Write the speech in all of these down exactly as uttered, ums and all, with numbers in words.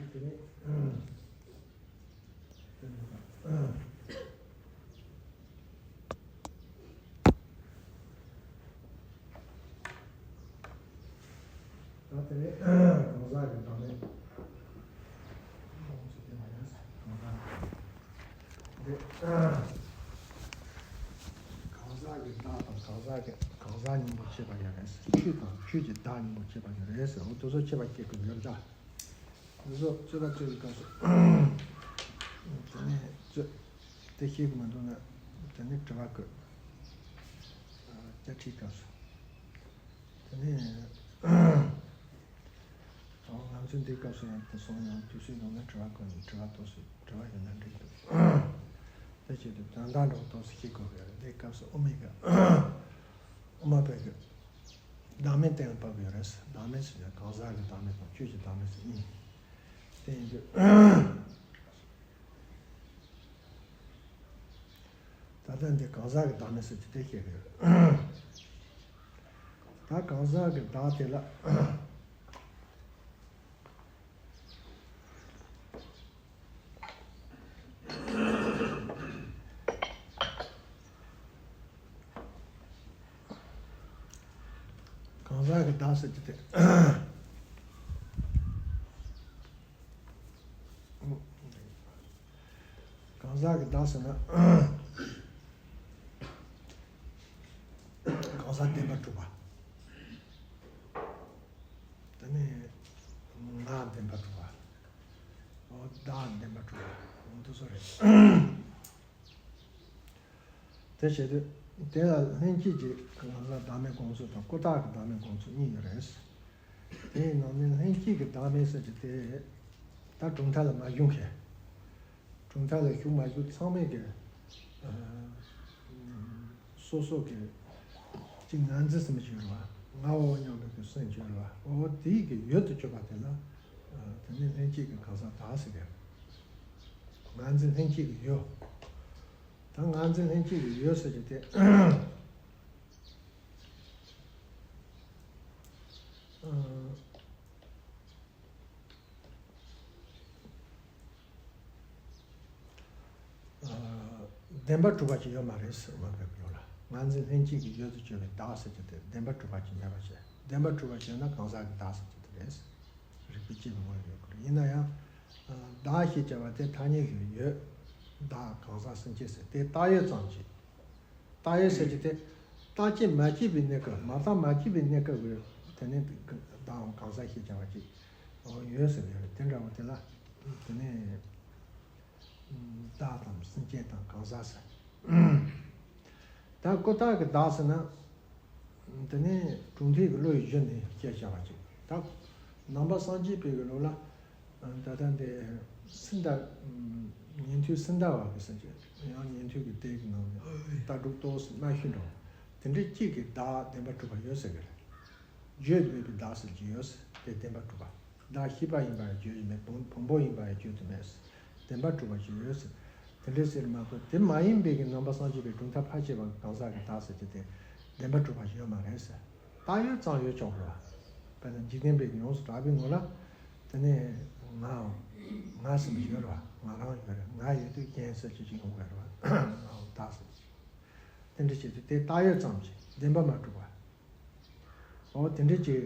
དེ་ནས། ད་དེ་ནས་གང་ཟག་གི་བདག་མེད། འདི། གང་ཟག་གི་བདག་དང་གང་ཟག་གི་གང་ཟག་གཉིས་པོ་ཕྱེ་བ་ཡོད་རེད། ཆོས་དང་ཆོས་ཀྱི་བདག་གཉིས་པོ་ཕྱེ་བ་ཡོད་རེད་ཟེར། འོ་དེ་ཚོ་ཕྱེ་བ་སྐྱེ་དགོས་ཡོད་རེད་ད། འདི་ཚོ་རྩོད་པ་རྩོད་པའི་སྐབས་སུ། དེ་ནས་རྩོད། དེ་ཤེས་ཀྱི་མི་འདུག་ན། དེ་ནས་དྲི་བ་བཀོད། བཅའ་ཁྲིའི་སྐབས་སུ། དེ་ནས། ང་ཚོས་འདིའི་སྐབས་སུ་ཡང་དེ་སོང་ཡང་དུས་ཚོད་ཡོང་ན་དྲི་བ་བཀོད་ནས་དྲི་བ་ཏོག་ཙམ་དྲི་བ་ཡོད་ན་འགྲིག་འདུག་དེ་བྱས་ཏེ་དོན་དག་འདྲ་བོ་ཏོག་ཙམ་ཤེས་དགོས་ཀྱི་རེད། འདིའི་སྐབས་སུ་དབུ་མའི་གི། དབུ་མ་པའི་གི། བདག་མེད་གཏན་ལ་ཕབ་ཡོད་རེད། བདག་མེད་ཟེར་ན་གང་ཟག་གི་བདག་མེད་དང་ཆོས་ཀྱི་བདག་མེད་ཟེར་གཉིས། དེ་ཡིན་དུས། ད་ལྟ་འདི་གང་ཟག་གི་བདག་མེད་ཟེར་གྱི་དེ་བཤད་ཀྱི་ཡོད། ད་གང་ཟག་གི་བདག་དེ་ལ། གང་ཟག་གི་བདག་ཟེར་གྱི་དེ། གང་ཟག་གི་བདག་ཟེར་ན། གང་ཟག་བདེན་པར་གྲུབ་པ། དེ་ནས་ང་བདེན་པར་གྲུབ་པ། འོ་བདག་བདེན་པར་གྲུབ་པ། འོ་འདི་ཚོ་རེད། དེ་བྱེད་དུས། དེ་ལ་ལྷན་སྐྱེས་ཀྱི་ལ་བདག་མེད་དགོངས་ཚུལ་དང་ཀུན་བཏགས་ཀྱི་བདག་མེད་དགོངས་ཚུལ་གཉིས་ཡོད་རེད། དེའི་ནང་ནས་ལྷན་སྐྱེས་ཀྱི་བདག་མེད་ཟེར་གྱི་དེ། ད་གྲུབ་མཐའ་ལ་མ་ཞུགས་མཁན། གྲུབ་མཐའ་ལ་ཞུགས་མ་ཞུགས་ཚང་མས་ཀྱི། ཨ། སོ་སོ་གི། གཅིག་ངར་འཛིན་ཟེར་མི་ཞིག་ཡོད་རེད་བ། ང་འོ་སྙམ་པའི་གི་སེམས་ཅིག་ཡོད་རེད་བ། འོ་དེའི་གི་ཡུལ་དུ་གྱུར་པ་དེ་ལ། ཨ། དེ་ནི་ལྷན་སྐྱེས་ཀྱི་གང་ཟག་བདག་ཟེར་གི། ངར་འཛིན་ལྷན་སྐྱེས་ཀྱི་ཡུལ། ད་ངར་འཛིན་ལྷན་སྐྱེས་ཀྱི་ཡུལ་ཟེར་གྱི་དེ། ཨ། བདེན་པར་གྲུབ་པ་ཅིག་ཡོད་མ་རེད་ཟེར་བ་བབས་ཡོད་ལ། ངར་འཛིན་ལྷན་སྐྱེས་ཀྱི་ཡུལ་དུ་གྱུར་པའི་བདག་ཟེར་གྱི་དེ་བདེན་པར་གྲུབ་པ་ཅིག་མེད་པ་བྱས། བདེན་པར་གྲུབ་པ་ཅིག་ཡོད་ན་གང་ཟག་གི་བདག་ཟེར་གྱི་དེ་རེད། རིགས་པས་དཔྱད་པའི་ངོ་ཡོད་དགོས་རེད། ཡིན་ན་ཡང་། བདག་ཞེས་བྱ་བ་དེ་ཐ་སྙད་ཀྱི་ཡུལ། བདག་གང་ཟག་སེམས་ཅན་ཟེར་དེ་བཏགས་ཡོད་ཙམ་གྱིས། བཏགས་ཡོད་ཟེར་གྱི་དེ། བརྟག་དཔྱད་མ་བྱས་པའི་གནས་སྐབས། མ་བརྟགས་མ་དཔྱད་པའི་གནས་སྐབས་ཀྱི་དེ་ནི་བདག་གང་ཟག་ཞེས་བྱ་བ་ཅིག་ཡོད་ཟེར་ཡོད་རེད། དེ་འདྲ་བོ་དེ་ལ་དེ་ནི་བདག་དང་སེམས་ཅན་དང་གང་ཟག་ཟེར། ད་ཀུན་བཏགས་ཀྱི་བདག་ཟེར་ན། དེ་ནི་གྲུབ་མཐའི་གི་བློ་ཡི་གཞི་ནས་དཔྱད་བྱ་བ་ཅིག་ད་ནང་པ་སངས་རྒྱས་པའི་གི་ལུགས་ལ། ད་ལྟ་འདི་སིནྡྷ། ཉན་ཐོས་སིནྡྷ་བ་གི་ཟེར་གྱི། ཡང་ཉན་ཐོས་ཀྱི་སྡེ་གི་ནང་ནས་ལྟ་གྲུབ་ཏོག་ཙམ་དམའ་ཤོས་འདྲ་བོ། དེ་འདྲའི་གཅིག་གི་བདག་བདེན་པར་གྲུབ་པ་ཡོད་ཟེར་གི་རེད། བརྗོད་མེད་པའི་བདག་ཟེར་གྱི་ཡོད་ཟེར། དེ་བདེན་པར་གྲུབ་པ། བདག་ཤེས་པ་ཡིན་པར་བརྗོད་ཀྱི་མེད། བུམ་བུམ་པ་ཡིན་པར་བརྗོད་ཀྱི་མེད་ཟེར། བདེན་པར་གྲུབ་པ་ཞིག་ཡོད་ཟེར། དེ་འདྲའི་ཟེར་མ་གཏོགས་དེ་མ་ཡིན་པའི་གི་ནང་པ་སངས་རྒྱས་པའི་གྲུབ་མཐའ་ཕར་ཕྱེ་བ་གི་གང་ཟག་གི་བདག་ཟེར་གྱི་དེ་བདེན་པར་གྲུབ་པ་ཞིག་ཡོད་མ་རེད་ཟེར། བཏགས་ཡོད་ཙམ་ཡོད་ཆོག་གི་རེད་བ། དཔེར་ན་འཇིག་རྟེན་པའི་ཡོངས་སུ་གྲགས་པའི་ངོ་ལ། དེ་ནས་ང་། ང་ཟེར་མི་ཡོད་རེད་བ། ང་རང་ཡོད་རེད། ང་ཡོད་དུས་གཞན་ཟེར་གྱི་ཅིག་ཡོང་གི་རེད་བ། ང་བདག་ཟེར་གྱི་ཅིག་དེ་འདྲ་བྱེད་དུས་དེ་བཏགས་ཡོད་ཙམ་གྱིས་བདེན་པ་མ་གྲུབ་པ། འོ་དེ་འདྲ་ཅིག་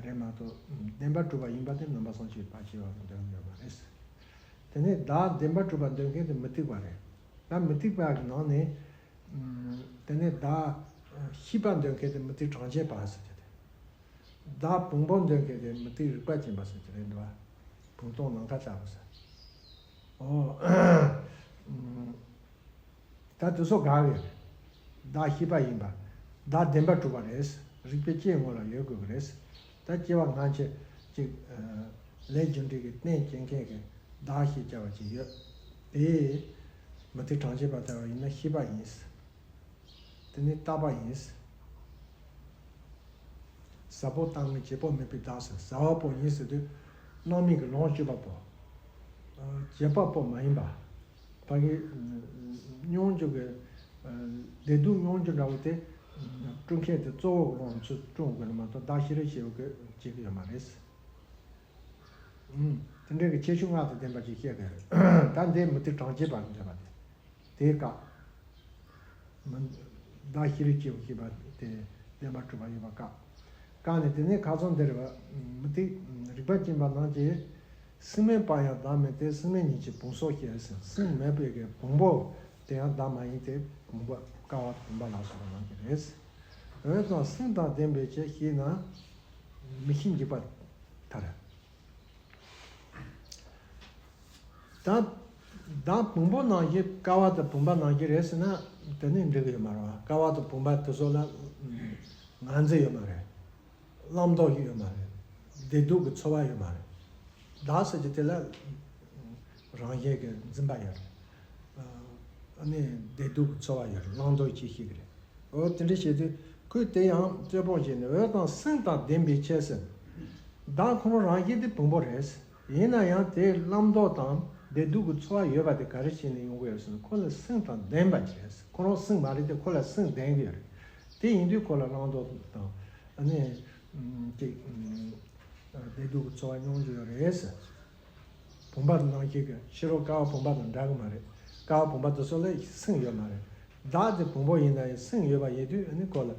རེད་མ་གཏོགས་བདེན་པ་གྲུབ་པ་ཡིན་པ་དེ་ནང་པ་སངས་རྒྱས་པའི་ཕར་ཕྱེ་བ་གི་འདོད་ཡོད་མ་རེད། དེ་ནས་བདག་བདེན་པ་གྲུབ་པ་འདོད་མཁན་དེ་མུ་སྟེགས་པ་རེད། ད་མུ་སྟེགས་པ་གི་ནང་ནས། དེ་ནས་བདག་ཤེས་པ་འདོད་མཁན་དེ་མུ་སྟེགས་གྲངས་ཅན་པ་ཟེར་གྱི་དེ། བདག་བུམ་པ་འདོད་མཁན་དེ་མུ་སྟེགས་རིག་པ་ཅན་པ་ཟེར་གྱི་རེད་འདུག་བ། བུམ་སྟོང་ནམ་མཁའ་ལྟ་བུ་ཟེར། འོ། ད་དེ་ཚོ་དགག་གི་རེད། བདག་ཤེས་པ་ཡིན་པ། བདག་བདེན་པར་གྲུབ་པ་རེད། རིགས་པས་དཔྱད་ངོ་ལ་ཡོད་དགོས་ཀྱི་རེད། ད་སྐྱེ་བ་སྔ་ཕྱི་གཅིག་ལས་རྒྱུ་འབྲས་ཀྱི་རྟེན་སྐྱེལ་མཁན་གྱི་བདག་ཞེས་བྱ་བ་ཅིག་ཡོད། དེ། མུ་སྟེགས་གྲངས་ཅན་པ་ལྟ་བུ་ཡིན་ན་ཤེས་པ་ཡིན། དེ་ནི་བཏགས་པ་ཡིན། ཟ་པོ་བཏང་ནས་བྱེད་པོ་མེད་པའི་བདག་ཟེར། ཟ་བ་པོ་ཡིན་ཟེར་དུས། སྣང་མེད་ཀྱི་ལོངས་སྤྱོད་པ་པོ། བྱེད་པ་པོ་མ་ཡིན་པ། ཕ་གི། མྱོང་འགྱུར་གྱི། བདེ་སྡུག་མྱོང་འགྱུར་འདྲ་བོ་དེ། བསྐྲུན་མཁན་དེ་གཙོ་བོ་གི་ལོངས་སུ་བསྐྲུན་དགོས་ནི་མ་གཏོགས་བདག་ཤེས་རིག་ཤེས་པོ་གིས་བྱེད་ཀྱི་ཡོད་མ་རེད། ཨུམ། དེ་འདྲའི་གི་ཁྱད་ཆོས་ལྔ་དང་ལྡན་པ་ཅིག་བཤད་དགོས། ད་འདི་མུ་སྟེགས་གྲངས་ཅན་པ་ཟེར་བ་དེ། དེའི་བཀའ། མི་བདག་ཤེས་རིག་སྐྱེས་བུ་ཞེས་པ་དེ་བདེན་པར་གྲུབ་པ་ཡོད་པ་བཀག། བཀག་ནས་དེ་ནས་ཁ་སང་འདིར་མུ་སྟེགས་རིག་པ་ཅན་པ་རྣམས་ཀྱིས། སྲིང་མོའི་བུམ་ཡང་བདག་མིན་ཏེ། སྲིང་མོ་ཉིད་ཀྱི་བུམ་སོགས་ཞེས་ཟེར། སྲིང་མེད་པའི་གི་བུམ་པ་དེ་ཡང་བདག་མ་ཡིན་ཏེ། བུམ་པ་ཀ་བ་བུམ་པ་ལ་སོགས་པ་རྣམས་ཀྱི་རེད། འོན་ཀྱང་སྲིང་དང་ལྡན་པའི་ཕྱིར་ཞེ་ན། མིག་ཤེས་འཇིག་པ་ལྟར། ད་བདག་བུམ་པ་ནང་བཞིན་ཀ་བ་དང་བུམ་པ་ནང་བཞིན་རེད་ཟེར་ན། དེ་ནི་འགྲིག་གི་ཡོད་མ་རེད་བ། ཀ་བ་དང་བུམ་པ་དེ་ཚོ་ལ་ངར་འཛིན་ཡོད་མ་རེད། བླང་དོར་ཡོད་མ་རེད། བདེ་སྡུག་གི་ཚོར་བ་ཡོད་མ་རེད། བདག་ཟེར་གྱི་དེ་ལ་རང་བཞིན་གྱི་འཛིན་པ་ཡོད་རེད། ཨ་ནི་བདེ་སྡུག་གི་ཚོར་བ་ཡོད་རེད། བླང་དོར་གྱིས་ཤེས་ཀྱི་རེད། འོ་དེ་འདྲ་བྱེད་དུས་ཁོས་དེ་ཡང་རྩོད་སྤོང་བྱས་ནས། འོན་ཀྱང་སྲིང་དང་ལྡན་པའི་ཕྱིར་ཟེར། བདག་ཁོ་རང་རང་བཞིན་དེ་བུམ་པ་རེད། ཡིན་ན་ཡང་དེའི་བླང་དོར་དང་བདེ་སྡུག་གི་ཚོར་བ་ཡོད་པ་དེ་ག་རེ་བྱས་ནས་ཡོང་གི་ཡོད་ཟེར་ན། ཁོ་ལ་སྲིང་དང་ལྡན་པ་ཅིག་རེད། ཁོ་རང་སྲིང་མ་རེད་དེ། ཁོ་ལ་སྲིང་ལྡན་གྱི་ཡོད་རེད། དེ་ཡིན་དུས་ཁོ་ལ་བླང་དོར་དང་ཨ་ནི་ཅིག་བདེ་སྡུག་གི་ཚོར་བ་མྱོང་རྒྱུ་ཡོད་རེད་ཟེར། བུམ་པ་ནང་བཞིན་གྱི་ཕྱི་རོལ་ཀ་བ་བུམ་པ་དང་འདྲ་གི་མ་རེད། ཀ་བ་བུམ་པ་དེ་ཚོ་ལ་སྲིང་ཡོད་མ་རེད། བདག་དེ་བུམ་པ་ཡིན་ན་ཡང་སྲིང་ཡོད་པ་ཡིན་དུས། ཨ་ནི་ཁོ་ལ་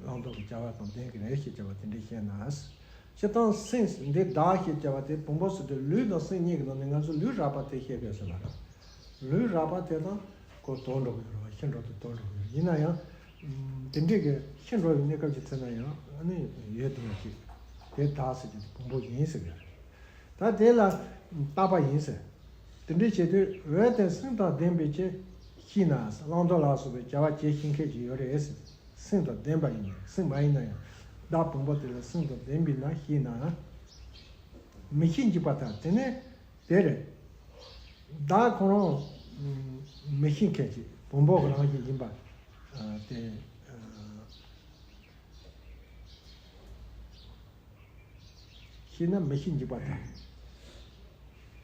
བླང་དོར་གྱི་བྱ་བ་དང་ལྡན་གྱི་རེད་ཞེས་བྱ་བ་དེ་འདྲ་བཤད་ན། སྤྱིར་བཏང་སྲིང་འདི་བདག་ཞེས་བྱ་བ་དེ་བུམ་པ་ཟེར་དུས། ལུས་དང་སེམས་གཉིས་ཀྱི་ནང་ནས་ང་ཚོ་ལུས་རགས་པ་དེ་བཤད་དགོས་ཟེར་བ་རེད། ལུས་རགས་པ་དེ་དང་ཁོ་དོར་འགྲོ་གི་ཡོད་རེད་བ། ཤི་འགྲོ་དུས་དོར་འགྲོ་གི་ཡོད་རེད། ཡིན་ན་ཡང་དེ་འདྲའི་གི་ཤི་འགྲོ་བའི་གནས་སྐབས་ཅིག་ཚེ་ན་ཡང་ཨ་ནི་ཡོད་དེ་ཡང་ཅིག་དེ་བདག་ཟེར་གྱི་བུམ་པ་ཡིན་ཟེར་གྱི་རེད། ད་དེ་ལ་བཏགས་པ་ཡིན་ཟེར། དེ་འདྲ་བྱེད་དུས། འོན་ཏེ་སྲིང་དང་ལྡན་པའི་ཕྱིར་ཞེ་ན། བླང་དོར་ལ་སོགས་པའི་བྱ་བ་བྱེད་ཤེས་མཁན་ཅིག་ཡོད་རེད་ཟེར། སྲིང་དང་ལྡན་པ་ཡིན་ན། སྲིང་མ་ཡིན་ན་ཡང་བདག་བུམ་པ་དེ་ལ་སྲིང་དང་ལྡན་པས་ན་ཞེ་ན། མིག་ཤེས་འཇིག་པ་ལྟར། དེ་ནས་དེར་བདག་ཁོ་རང་མིག་ཤེས་མཁན་ཅིག་བུམ་པ་གི་རང་བཞིན་ཡིན་པ་དེ་ཤེ་ན། མིག་ཤེས་འཇིག་པ་ལྟར།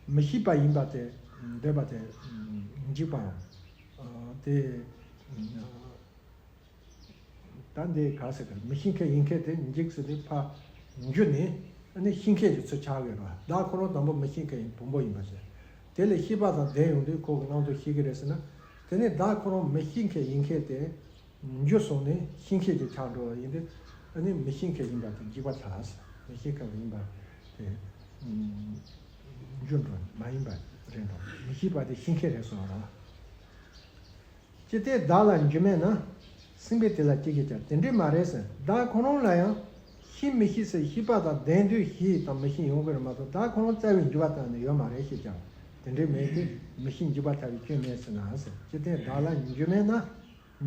མི་ཤེས་པ་ཡིན་པ་དེ་འདོད་པ་དེ་འཇིག་པའམ། དེ་ད་འདི་ག་ཟེར་གི། མི་ཤེས་མཁན་ཡིན་མཁན་དེ་འཇིག་ཟེར་ནས་ཕར་འགྱུར་ནས། ཨ་ནི་ཤེས་མཁན་གྱི་ཚུལ་ཆགས་ཀྱི་རེད་བ། བདག་ཁོ་རང་དང་པོ་མི་ཤེས་མཁན་ཡིན། བུམ་པ་ཡིན་པ་ཟེར། དེ་ལས་ཤེས་པ་དང་ལྡན་ཡོང་དུས་ཁོ་གི་བླང་དོར་ཤེས་ཀྱི་རེད་ཟེར་ན། དེ་ནས་བདག་ཁོ་རང་མི་ཤེས་མཁན་ཡིན་མཁན་དེ་འགྱུར་སོང་ནས་ཤེས་མཁན་ཅིག་ཆགས་འགྲོ་བ་ཡིན་དུས། ཨ་ནི་མི་ཤེས་མཁན་ཡིན་པ་དེ་འཇིག་པ་ལྟར་ཟེར། མི་ཤེས་མཁན་ཡིན་པ་དེ་འགྱུར་འགྲོ་མ་ཡིན་པ་རེད་འགྲོ། མི་ཤེས་པ་དེ་ཤེས་མཁན་རེད་གསུངས་པ་རེད། ཅི་སྟེ་བདག་ལ་འགྱུར་མེད་ན། སྲིང་པོས་དེ་ལ་ཅི་ཞིག་བྱ། དེ་འདྲས་མ་རེད་ཟེར། བདག་ཁོ་རང་ལ་ཡང་ཤེས་མི་ཤེས་ཟེར། ཤེས་པ་དང་ལྡན་དུས་ཤེས་དང་མི་ཤེས་ཡོང་གི་རེད་མ་གཏོགས། བདག་ཁོ་རང་རྩ་བའི་འགྱུར་བ་གཏན་ནས་ཡོད་མ་རེད་ཞེས་ཀྱང་དེ་འདྲས་མེད་དེ། མི་ཤེས་འཇིག་པ་ལྟ་བུའི་སྐྱོན་མེད་ཟེར་ན་ཟེར། ཅི་སྟེ་བདག་ལ་འགྱུར་མེད་ན།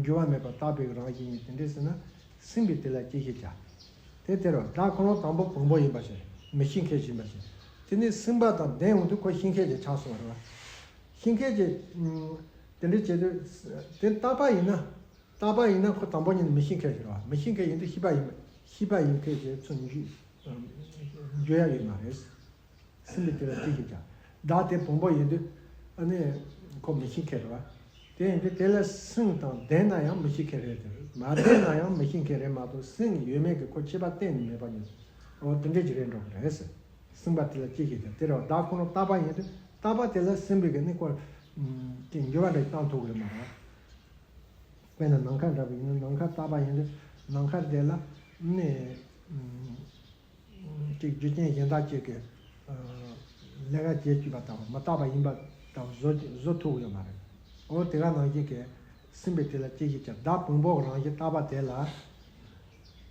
འགྱུར་བ་མེད་པར་བཏགས་པའི་རང་བཞིན་ཉིད་དེ་འདྲས་ཟེར་ན། སྲིང་པོས་དེ་ལ་ཅི་ཞིག་བྱ། དེ་དེར་བདག་ཁོ་རང་དང་པོ་བུམ་པ་ཡིན་པ་ཞིག་མི་ཤེས་མཁན་ཞིག་ཡིན་པ་ཞིག་དེ་ནས་སྲིང་པ་དང་ལྡན་ཡོང་དུས་ཁོ་ཤེས་མཁན་ཞིག་ཆགས་སོང་བ་རེད་བ། ཤེས་མཁན་གྱི་ཨུམ། དེ་འདྲ་བྱེད་དུས་དེ་བཏགས་པ་ཡིན་ན། བཏགས་པ་ཡིན་ན་ཁོ་དང་པོ་ཉིད་ནས་མི་ཤེས་མཁན་ཞིག་རེད་བ། མི་ཤེས་མཁན་ཡིན་དུས་ཤེས་པ་ཡིན་པ། ཤེས་པ་ཡིན་མཁན་ཞིག་ཚུར་འགྱུར་འགྱུར་ཡ་ཡོད་མ་རེད། སྲིང་པོས་དེ་ལ་ཅི་ཞིག་བྱ། བདག་དེ་བུམ་པ་ཡིན་དུས་ཨ་ནི་ཁོ་མི་ཤེས་མཁན་རེད་བ། དེ་ཡིན་དུས་དེ་ལ་སྲིང་དང་ལྡན་ན་ཡང་མི་ཤེས་མཁན་རེད། དེ་མ་ལྡན་ན་ཡང་མི་ཤེས་མཁན་རེད་མ་གཏོགས། སྲིང་ཡོད་མེད་ཀྱི་ཁོ་ཁྱད་པར་གཏན་ནས་མེད་པ་ཉིད། འོ་དེ་འདྲས་ཀྱི་རེད་འགྲོ་གི་རེད་ཟེར། སྲིང་པོས་དེ་ལ་ཅི་ཞིག་བྱ། དེ་རེད་བ། བདག་ཁོ་རང་བཏགས་པ་ཡིན་དུས་བཏགས་པ་དེ་ལ་སྲིང་པོས་ཀྱི་ནི་ཁོ་ཅིག་འགྱུར་བ་འདྲ་བཏང་ཐུབ་ཀྱི་རེད་མ་རེད། དཔེར་ན་ནམ་མཁའ་འདྲ་བ་ཡིན་ན། ནམ་མཁའ་བཏགས་པ་ཡིན་དུས་ནམ་མཁའ་དེ་ལ་ནི་ཅིག་རྒྱུ་རྐྱེན་གཞན་དག་ཅིག་གིས་ལས་ཀ་བྱེད་བཅུག་པ་ལྟ་བུ། མ་བཏགས་པ་ཡིན་པ་ལྟ་བུ་བཟོ་བཟོ་ཐུབ་ཀྱི་ཡོད་མ་རེད། འོ་དེ་ག་ནང་བཞིན་གྱི་སྲིང་པོས་དེ་ལ་ཅི་ཞིག་བྱ། བདག་བུམ་པ་གི་རང་བཞིན་བཏགས་པ་དེ་ལ།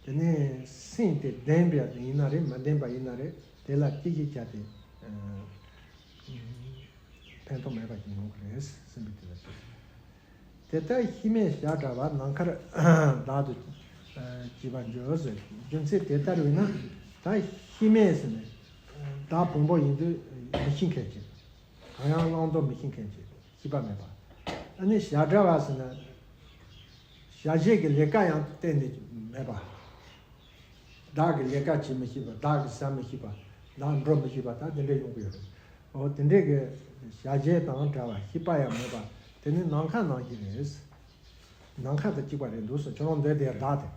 དེ་ནས་སྲིང་དེ་ལྡན་པ་ཡིན་ན་རེད། མ་ལྡན་པ་ཡིན་ན་རེད། དེ་ལ་ཅི་ཞིག་བྱ་སྟེ་ཕན་ཐོགས་མེད་པ་ཞིག་ཡོང་གི་རེད། སྲིང་པོས་དེ་ལ་ཅི་ཞིག་དེ་ལྟར་ཤེས་མེད་བྱ་བྲལ་བ། ནམ་མཁར་བདག་ཏུ་བྱས་པར་འགྱུར་ཟེར། རྒྱུ་མཚན་དེ་ལྟར་བས་ན། ད་ཤེས་མེད་ཟེར་ནས་བདག་བུམ་པ་ཡིན་དུས་མི་ཤེས་མཁན་ཅིག་གང་ཡང་བླང་དོར་མི་ཤེས་མཁན་ཅིག་ཤེས་པ་མེད་པ། ཨ་ནི་བྱ་བྲལ་བ་ཟེར་ན། བྱ་བྱེད་ཀྱི་ལས་ཀ་ཡང་གཏན་ནས་མེད་པ། བདག་གིས་ལས་ཀ་བྱེད་མི་ཤེས་པ། བདག་གིས་ཟ་མི་ཤེས་པ། བདག་འགྲོ་མི་ཤེས་པ། ད་དེ་འདྲ་ཡོང་གི་ཡོད་རེད། འོ་དེ་འདྲའི་གི་བྱ་བྱེད་དང་བྲལ་བ། ཤེས་པ་ཡང་མེད་པ། དེ་ནི་ནམ་མཁའ་ནང་བཞིན་རེད། ནམ་མཁའ་དང་གཅིག་པ་རེད་འདུག་ཟེར། ཁྱོད་རང་འདོད་དེ་བདག་དེ།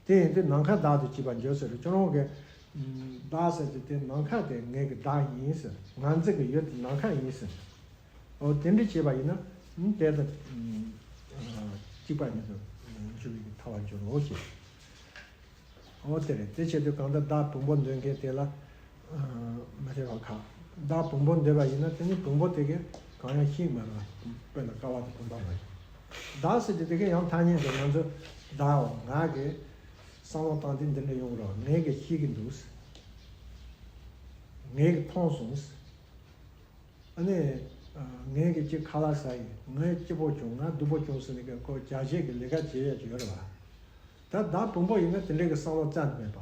དེ་ཡིན་དུས་ནམ་མཁའ་བདག་ཏུ་བྱས་པར་འགྱུར་ཟེར། ཁྱོད་རང་གི་ བདག་ཟེར་གྱི་དེ་ནམ་མཁའ་དེ་ངེད་ཀྱི་བདག་ཡིན་ཟེར། ང་ཚོ་གི་ཡུལ་དེ་ནམ་མཁའ་ཡིན་ཟེར། འོ་དེ་འདྲ་བྱས་པ་ཡིན་ན་དེ་དང་གཅིག་པ་ཉིད་དུ་འགྱུར་བའི་ཐལ་བར་འགྱུར་རོ་ཞེས། འོ་དེ་རེད། དེ་བྱེད་དུས་གང་ལྟར་བདག་བོན་པོ་འདོད་མཁན་དེ་ལ་མི་ཐེ་བ་ཁག་བདག་བོན་པོ་འདོད་པ་ཡིན་ན་དེ་ནི་བོན་པོ་དེ་གས་གང་ཡང་ཤེས་མ་རེད། དཔེར་ན་ཀ་བ་དང་བུམ་པ་མ་རེད། བདག་ཟེར་གྱི་དེ་གས་ཡང་ཐ་སྙད་དུ་ང་ཚོ་བདག་འོ་ང་གི་བསམ་བློ་བཏང་དུས་འདི་འདྲ་ཡོང་གི་རེད། ངས་གི་ཤེས་ཀྱི་འདུག་ངས་གི་མཐོང་སོང་། ཨ་ནི། ངས་གི་ཅིག་ཁ་ལག་ཟ་ཡི། ངས་སྐྱིད་པོ་བྱུང་། ང་སྡུག་པོ་བྱུང་ཟེར་ནས་གི་ཁོ་བྱ་བྱེད་ཀྱི་ལས་ཀ་བྱེད་ཡ་ཅིག་ཡོད་རེད་བ། ད་བདག་བོན་པོ་ཡིན་ན་དེ་འདྲའི་གི་བསམ་བློ་རྩ་ནས་མེད་པ།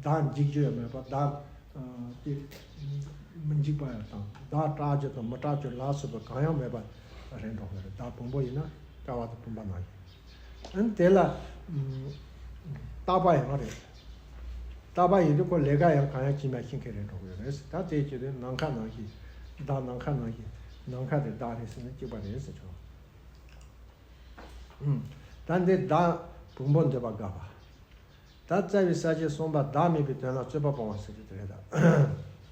བདག་འཇིགས་རྒྱུ་ཡང་མེད་པ། བདག་ཅིག་མི་འཇིགས་པ་ཡང་དང་བདག་སྐྲག་རྒྱུ་དང་མི་སྐྲག་རྒྱུ་ལ་སོགས་པ་གང་ཡང་མེད་པ་རེད་འགྲོ་གི་རེད། བདག་བོན་པོ་ཡིན་ན་ཀ་བ་དང་བུམ་པ་ནང་བཞིན། ཨ་ནི་དེ་ལ་རྟག་པ་ཡང་རེད། རྟག་པ་ཡིན་དུས་ཁོ་ལས་ཀ་ཡང་གང་ཡང་བྱེད་མ་ཤེས་མཁན་རེད་འགྲོ་གི་ཡོད་རེད། ད་དེ་བྱེད་དུས་ནམ་མཁའ་ནང་བཞིན་བདག་ནམ་མཁའ་ནང་བཞིན་ནམ་མཁའ་དེ་བདག་རེད་ཟེར་ན་གཅིག་པ་རེད་ཟེར་ཆོག་ད་འདི་བདག་བོན་པོ་འདོད་པ་དགག་པ། ད་རྩ་བའི་ས་བཅད་གསུམ་པ་བདག་མེད་པའི་དོན་ལ་རྩོད་པ་སྤོང་བ་ཟེར་གྱི་དེ་རེད་ད།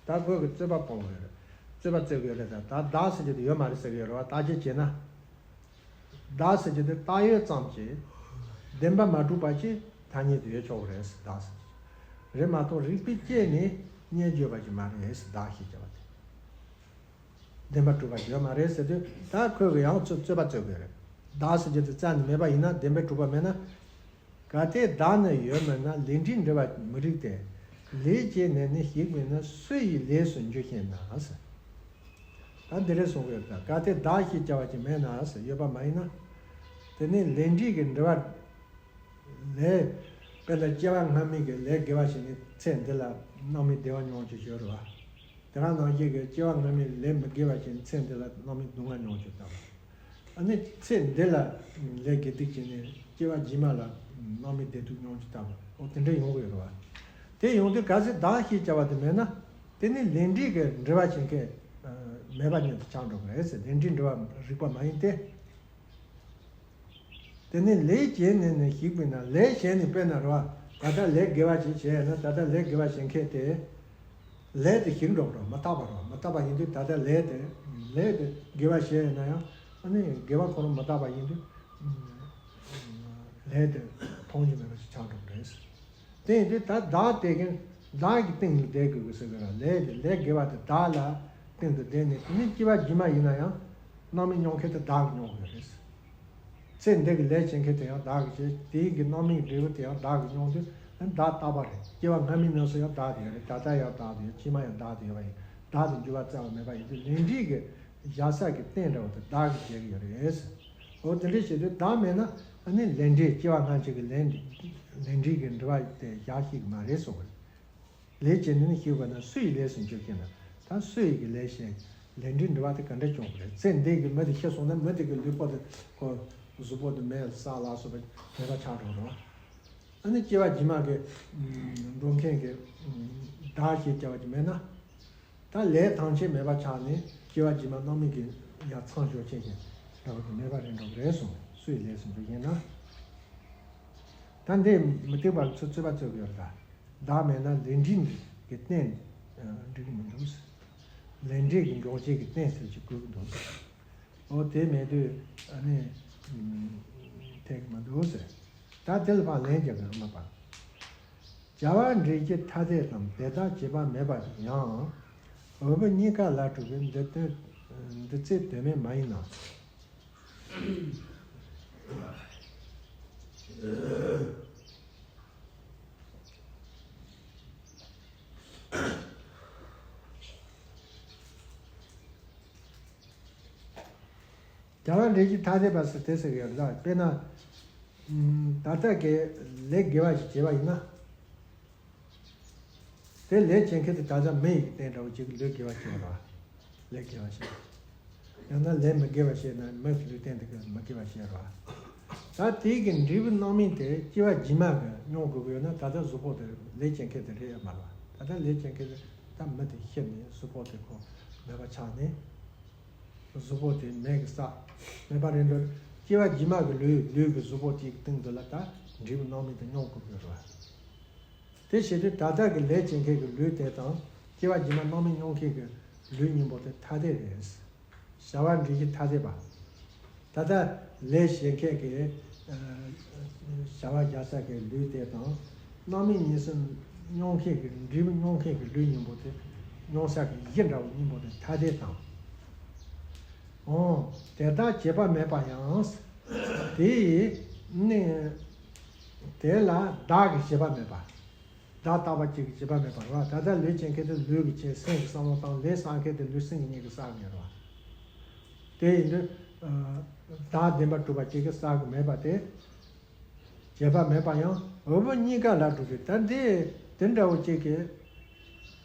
ད་ཁོས་ཀྱི་རྩོད་པ་སྤོང་བ་རེད། རྩོད་པ་རྩོད་དགོས་རེད་ད། ད་བདག་ཟེར་གྱི་དེ་ཡོད་མ་རེད་ཟེར་གྱི་ཡོད་རེད་བ། བརྟག་དཔྱད་བྱས་ན། བདག་ཟེར་གྱི་དེ་བཏགས་ཡོད་ཙམ་གྱིས་བདེན་པ་མ་གྲུབ་པ་ཅིག་ཐ་སྙད་དུ་ཡོད་ཆོག་གི་རེད་ཟེར། བདག་ཟེར་གྱི་རེད་མ་གཏོགས་རིགས་པས་དཔྱད་ནས་རྙེད་བརྗོད་པ་ཅིག་མ་རེད་ཟེར། བདག་ཞེས་བྱ་བ་དེ་བདེན་པ་གྲུབ་པ་ཡོད་མ་རེད་ཟེར་དུས་ད་ཁོས་གི་ཡང་རྩོད་རྩོད་པ་རྩོད་དགོས་རེད། བདག་ཟེར་གྱི་དེ་རྩ་ནས་མེད་པ་ཡིན་ན་བདེན་པ་གྲུབ་པ་མེད་ན། གལ་ཏེ་བདག་ནི་ཡོད་མིན་ན། ལས་འབྲས་འབྲེལ་བར་མི་རིགས་ཏེ། ལས་བྱས་ནས་ནི་ཞིག་མིན་ན། སུ་ཡི་ལས་སུ་འགྱུར་ཞེ་ན། ད་འདི་རེད་གསུང་གི་ཡོད་ད། གལ་ཏེ་བདག་ཞེས་བྱ་བ་ཅིག་མེད་ན་ཟེར་ཡོད་པ་མ་ཡིན་ན། དེ་ནི་ལས་འབྲས་ཀྱི་འབྲེལ་བ་ལས། དཔེར་ན་སྐྱེ་བ་སྔ་མའི་གི་ལས་དགེ་བ་བྱས་ནས་ཚེ་འདི་ལ་སྣང་མེད་བདེ་བ་མྱོང་རྒྱུ་ཡོད་རེད་བ། དེ་ག་ནང་བཞིན་གྱི་སྐྱེ་བ་སྔ་མའི་ལས་མི་དགེ་བ་བྱས་ནས་ཚེ་འདི་ལ་སྣང་མེད་སྡུག་བསྔལ་མྱོང་རྒྱུ་ལྟ་བུ། ཨ་ནི་ཚེ་འདི་ལ་ལས་དགེ་སྡིག་བྱས་ནས་སྐྱེ་བ་རྗེས་མ་ལ་སྣང་མེད་བདེ་སྡུག་མྱོང་རྒྱུ་ལྟ་བུ། འོ་དེ་འདྲ་ཡོང་གི་ཡོད་རེད་བ། དེ་ཡོང་དུས་གལ་སྲིད་བདག་ཞེས་བྱ་བ་དེ་མེད་ན། དེ་ནི་ལས་འབྲས་ཀྱི་འབྲེལ་བ་བྱེད་མཁན་མེད་པ་ཉིད་དུ་ཆགས་འགྲོ་གི་རེད་ཟེར། ལས་འབྲས་འབྲེལ་བ་རིགས་པ་མ་ཡིན་ཏེ། དེ་ནི་ལས་བྱས་ནས་ནི་ཞིག་པས་ན། ལས་བྱས་ནས་དཔེར་ན་རེད་བ། ད་ལྟ་ལས་དགེ་བ་ཞིག་བྱས་ན། ད་ལྟ་ལས་དགེ་བ་བྱེད་མཁན་དེ་ལས་དེ་ཞིག་འགྲོ་རོགས། མི་རྟག་པ་རོགས། མི་རྟག་པ་ཡིན་དུས་ད་ལྟ་ལས་དེ་ལས་དེ་དགེ་བ་བྱས་ན་ཡང་ཨ་ནི་དགེ་བ་ཁོ་རང་མི་རྟག་པ་ཡིན་དུས་ལས་དེ་མཐོང་རྒྱུ་མེད་པ་ཞིག་ཆགས་འགྲོ་གི་རེད། དེ་ཡིན་དུས་ད་བདག་དེ་གིན་བདག་གི་སྟེང་ལ་བསྡད་དགོས་ཀྱི་ཟེར་གི་ར། ལས་དེ་ལས་དགེ་བ་དེ་བདག་ལ་སྟེང་དུ་བསྡད་ནས་དེ་ནི་སྐྱེ་བ་རྗེས་མ་ཡིན་ན་ཡང་སྣང་མེད་མྱོང་མཁན་དེ་བདག་གིས་མྱོང་དགོས་རེད། ཚེ་འདི་གི་ལས་བྱེད་མཁན་དེ་ཡང་བདག་གིས་བྱེད། དེའི་གི་སྣང་མེད་འབྲས་བུ་དེ་ཡང་བདག་གིས་མྱོང་དུས་བདག་རྟག་པ་རེད། སྐྱེ་བ་སྔ་མའི་ནང་སུ་ཡང་བདག་དེ་ཡོད་རེད། ད་ལྟ་ཡང་བདག་དེ་ཡོད། ཕྱི་མ་ཡང་བདག་དེ་ཡོད་པ་ཡིན། བདག་དེ་འགྱུར་བ་རྩ་བ་མེད་པ་ཡིན་དུས་ལས་འབྲས་ཀྱི་བཞག་ས་གི་རྟེན་འདྲ་བོ་དེ་བདག་གིས་བྱེད་ཀྱི་ཡོད་རེད། འོ་དེ་འདྲ་བྱེད་དུས་བདག་མེད་ན་ཨ་ནི་ལས་འབྲས་སྐྱེ་བ་སྔ་ཕྱི་གི་ལས་ལས་འབྲས་ཀྱི་འབྲེལ་བ་དེ་བཞག་ཤེས་ཀྱི་མ་རེད་གསུངས་པ་རེད། ལས་བྱས་ནས་ནི་ཞིག་པས་ན། སུ་ཡི་ལས་སུ་འགྱུར་ཞེ་ན། ད་སུ་ཡི་གི་ལས་བྱས། ལས་འབྲས་འབྲེལ་བ་དེ་ག་འདྲ་བྱུང་བ་རེད། ཚེ་འདི་གི་མི་དེ་ཤི་སོང་ན་མི་དེ་གི་ལུས་པོ་དེ་ཁོ་གཟུགས་པོ་དེ་མེ་ལ་ས་ལ་སོགས་པ་མེད་པ་ཆགས་འགྲོ་རོགས། ཨ་ནི་སྐྱེ་བ་རྗེས་མ་གི་འགྲོ་མཁན་གི་བདག་ཞེས་བྱ་བ་ཅིག་མེད་ན། ད་ལས་ཐམས་ཅད་མེད་པ་ཆགས་ནས་སྐྱེ་བ་རྗེས་མ་སྣང་མེད་ཀྱི་ཡར་མཚམས་སྦྱོར་བྱེད་ཀྱི་འདྲ་བ་དེ་མེད་པ་རེད་འགྲོ་གི་རེད་གསུངས། སུ་ཡི་ལས་སུ་འགྱུར་ཞེ་ན། ད་འདི་མུ་སྟེགས་པ་ཚོས་རྩོད་པ་རྩོད་ཀྱི་ཡོད་ལ། བདག་མེད་ན་ལས་འབྲས་ཀྱི་རྟེན་འགྲིག་གི་མི་འདུག་ལས་འབྲས་ཀྱི་འབྱུང་བྱེད་ཀྱི་རྟེན་ཟེར་གྱི་དགོས་ཀྱི་འདུག་འོ་དེ་མེད་དུས་ཨ་ནི་འཐད་ཀྱི་མི་འདུག་ཟེར། ད་དེ་ལ་ཕར་ལན་རྒྱག་གི་རེད་མ་པ། བྱ་བ་འབྲས་ཀྱི་ཐ་དད་དམ། དེ་དག་བྱེད་པ་མེད་པ་ཡང་། འོས་པ་གཉིས་ཀ་ལ་གྲུབ་པའི་འདི་དོན་འདི་ཚེ་དོན་མེད་མ་ཡིན་ན། བྱ་བ་འབྲས་ཀྱི་ཐ་དད་པ་ཟེར་དེ་ཟེར་གི་ཡོད་ལ། དཔེར་ན། ད་ལྟ་གི་ལས་དགེ་བ་ཞིག་བྱས་པ་ཡིན་ན། དེ་ལས་བྱེད་མཁན་དེ་ད་ལྟ་མི་ཡི་རྟེན་འདྲ་བོ་ཅིག་ལས་དགེ་བ་བྱས་ར། ལས་དགེ་བ་བྱས། ཡང་ན་ལས་མི་དགེ་བ་བྱས་ན་མི་གི་ལུས་རྟེན་དེ་གི་མི་དགེ་བ་བྱས་ར། ད་དེ་གི་འབྲས་བུ་སྣང་མེད་དེ་སྐྱེ་བ་རྗེས་མ་གི་མྱོང་དགོས་ཀྱི་ཡོད་ན། ད་ལྟ་གཟུགས་པོ་དེ་ལས་བྱེད་མཁན་དེ་རེད་ཡ་མ་རེད་བ། ད་ལྟ་ལས་བྱེད་མཁན་དེ་ད་མི་དེ་ཤི་ནས་གཟུགས་པོ་དེ་ཁོ་མེད་པ་ཆགས་ནས། གཟུགས་པོ་དེ་མེད་གི་ས། མེད་པ་རེད་འགྲོ། སྐྱེ་བ་རྗེས་མ་གི་ལུས་ལུས་གི་གཟུགས་པོ་དེ་གི་སྟེང་དུ་ལ་ད་འབྲས་བུ་སྣང་མེད་དེ་མྱོང་དགོས་ཀྱི་ཡོད་རེད་བ། དེ་བྱེད་དུས་ད་ལྟ་གི་ལས་བྱེད་མཁན་གྱི་ལུས་དེ་དང་། སྐྱེ་བ་རྗེས་མ་སྣང་མེད་མྱོང་མཁན་གྱི་ལུས་གཉིས་པོ་དེ་ཐ་དད་རེད། བྱ་བ་འབྲས་གཞི་ཐ་དད་པ། ད་ལྟ་ལས་བྱེད་མཁན་གྱི་ཨ་བྱ་བ་རྒྱག་ས་གི་ལུས་དེ་དང་། སྣང་མེད་གཉིས་སུ་མྱོང་མཁན་གྱི་འབྲས་བུ་མྱོང་མཁན་གྱི་ལུས་གཉིས་པོ་དེ། མྱོང་ས་གི་གཞི་འདྲ་བོ་གཉིས་པོ་དེ་ཐ་དད་དང་། འོ། དེ་དག་བྱེད་པ་མེད་པ་ཡང་། དེ་ཡི་ནི། དེ་ལ་བདག་གི་བྱེད་པ་མེད་པ། བདག་རྟག་པ་གཅིག་གི་བྱེད་པ་མེད་པ་རེད་བ། ད་ལྟ་ལུས་བྱེད་མཁན་དེ་ལུས་ཀྱི་བྱེད་སེམས་ཀྱི་བསམ་བློ་དང་། ལས་བསགས་མཁན་དེ་ལུས་སེམས་ཀྱི་གཉིས་ཀྱི་བསགས་མཁན་རེད་བ། དེ་ཡིན་དུས། བདག་བདེན་པར་གྲུབ་པ་གཅིག་གི་བསགས་ཀྱི་མེད་པ་དེ། བྱེད་པ་མེད་པ་ཡང་འོས་པ་གཉིས་ཀ་ལ་གྲུབ་པས། ད་འདི་དེ་འདྲ་བོ་གཅིག་གི་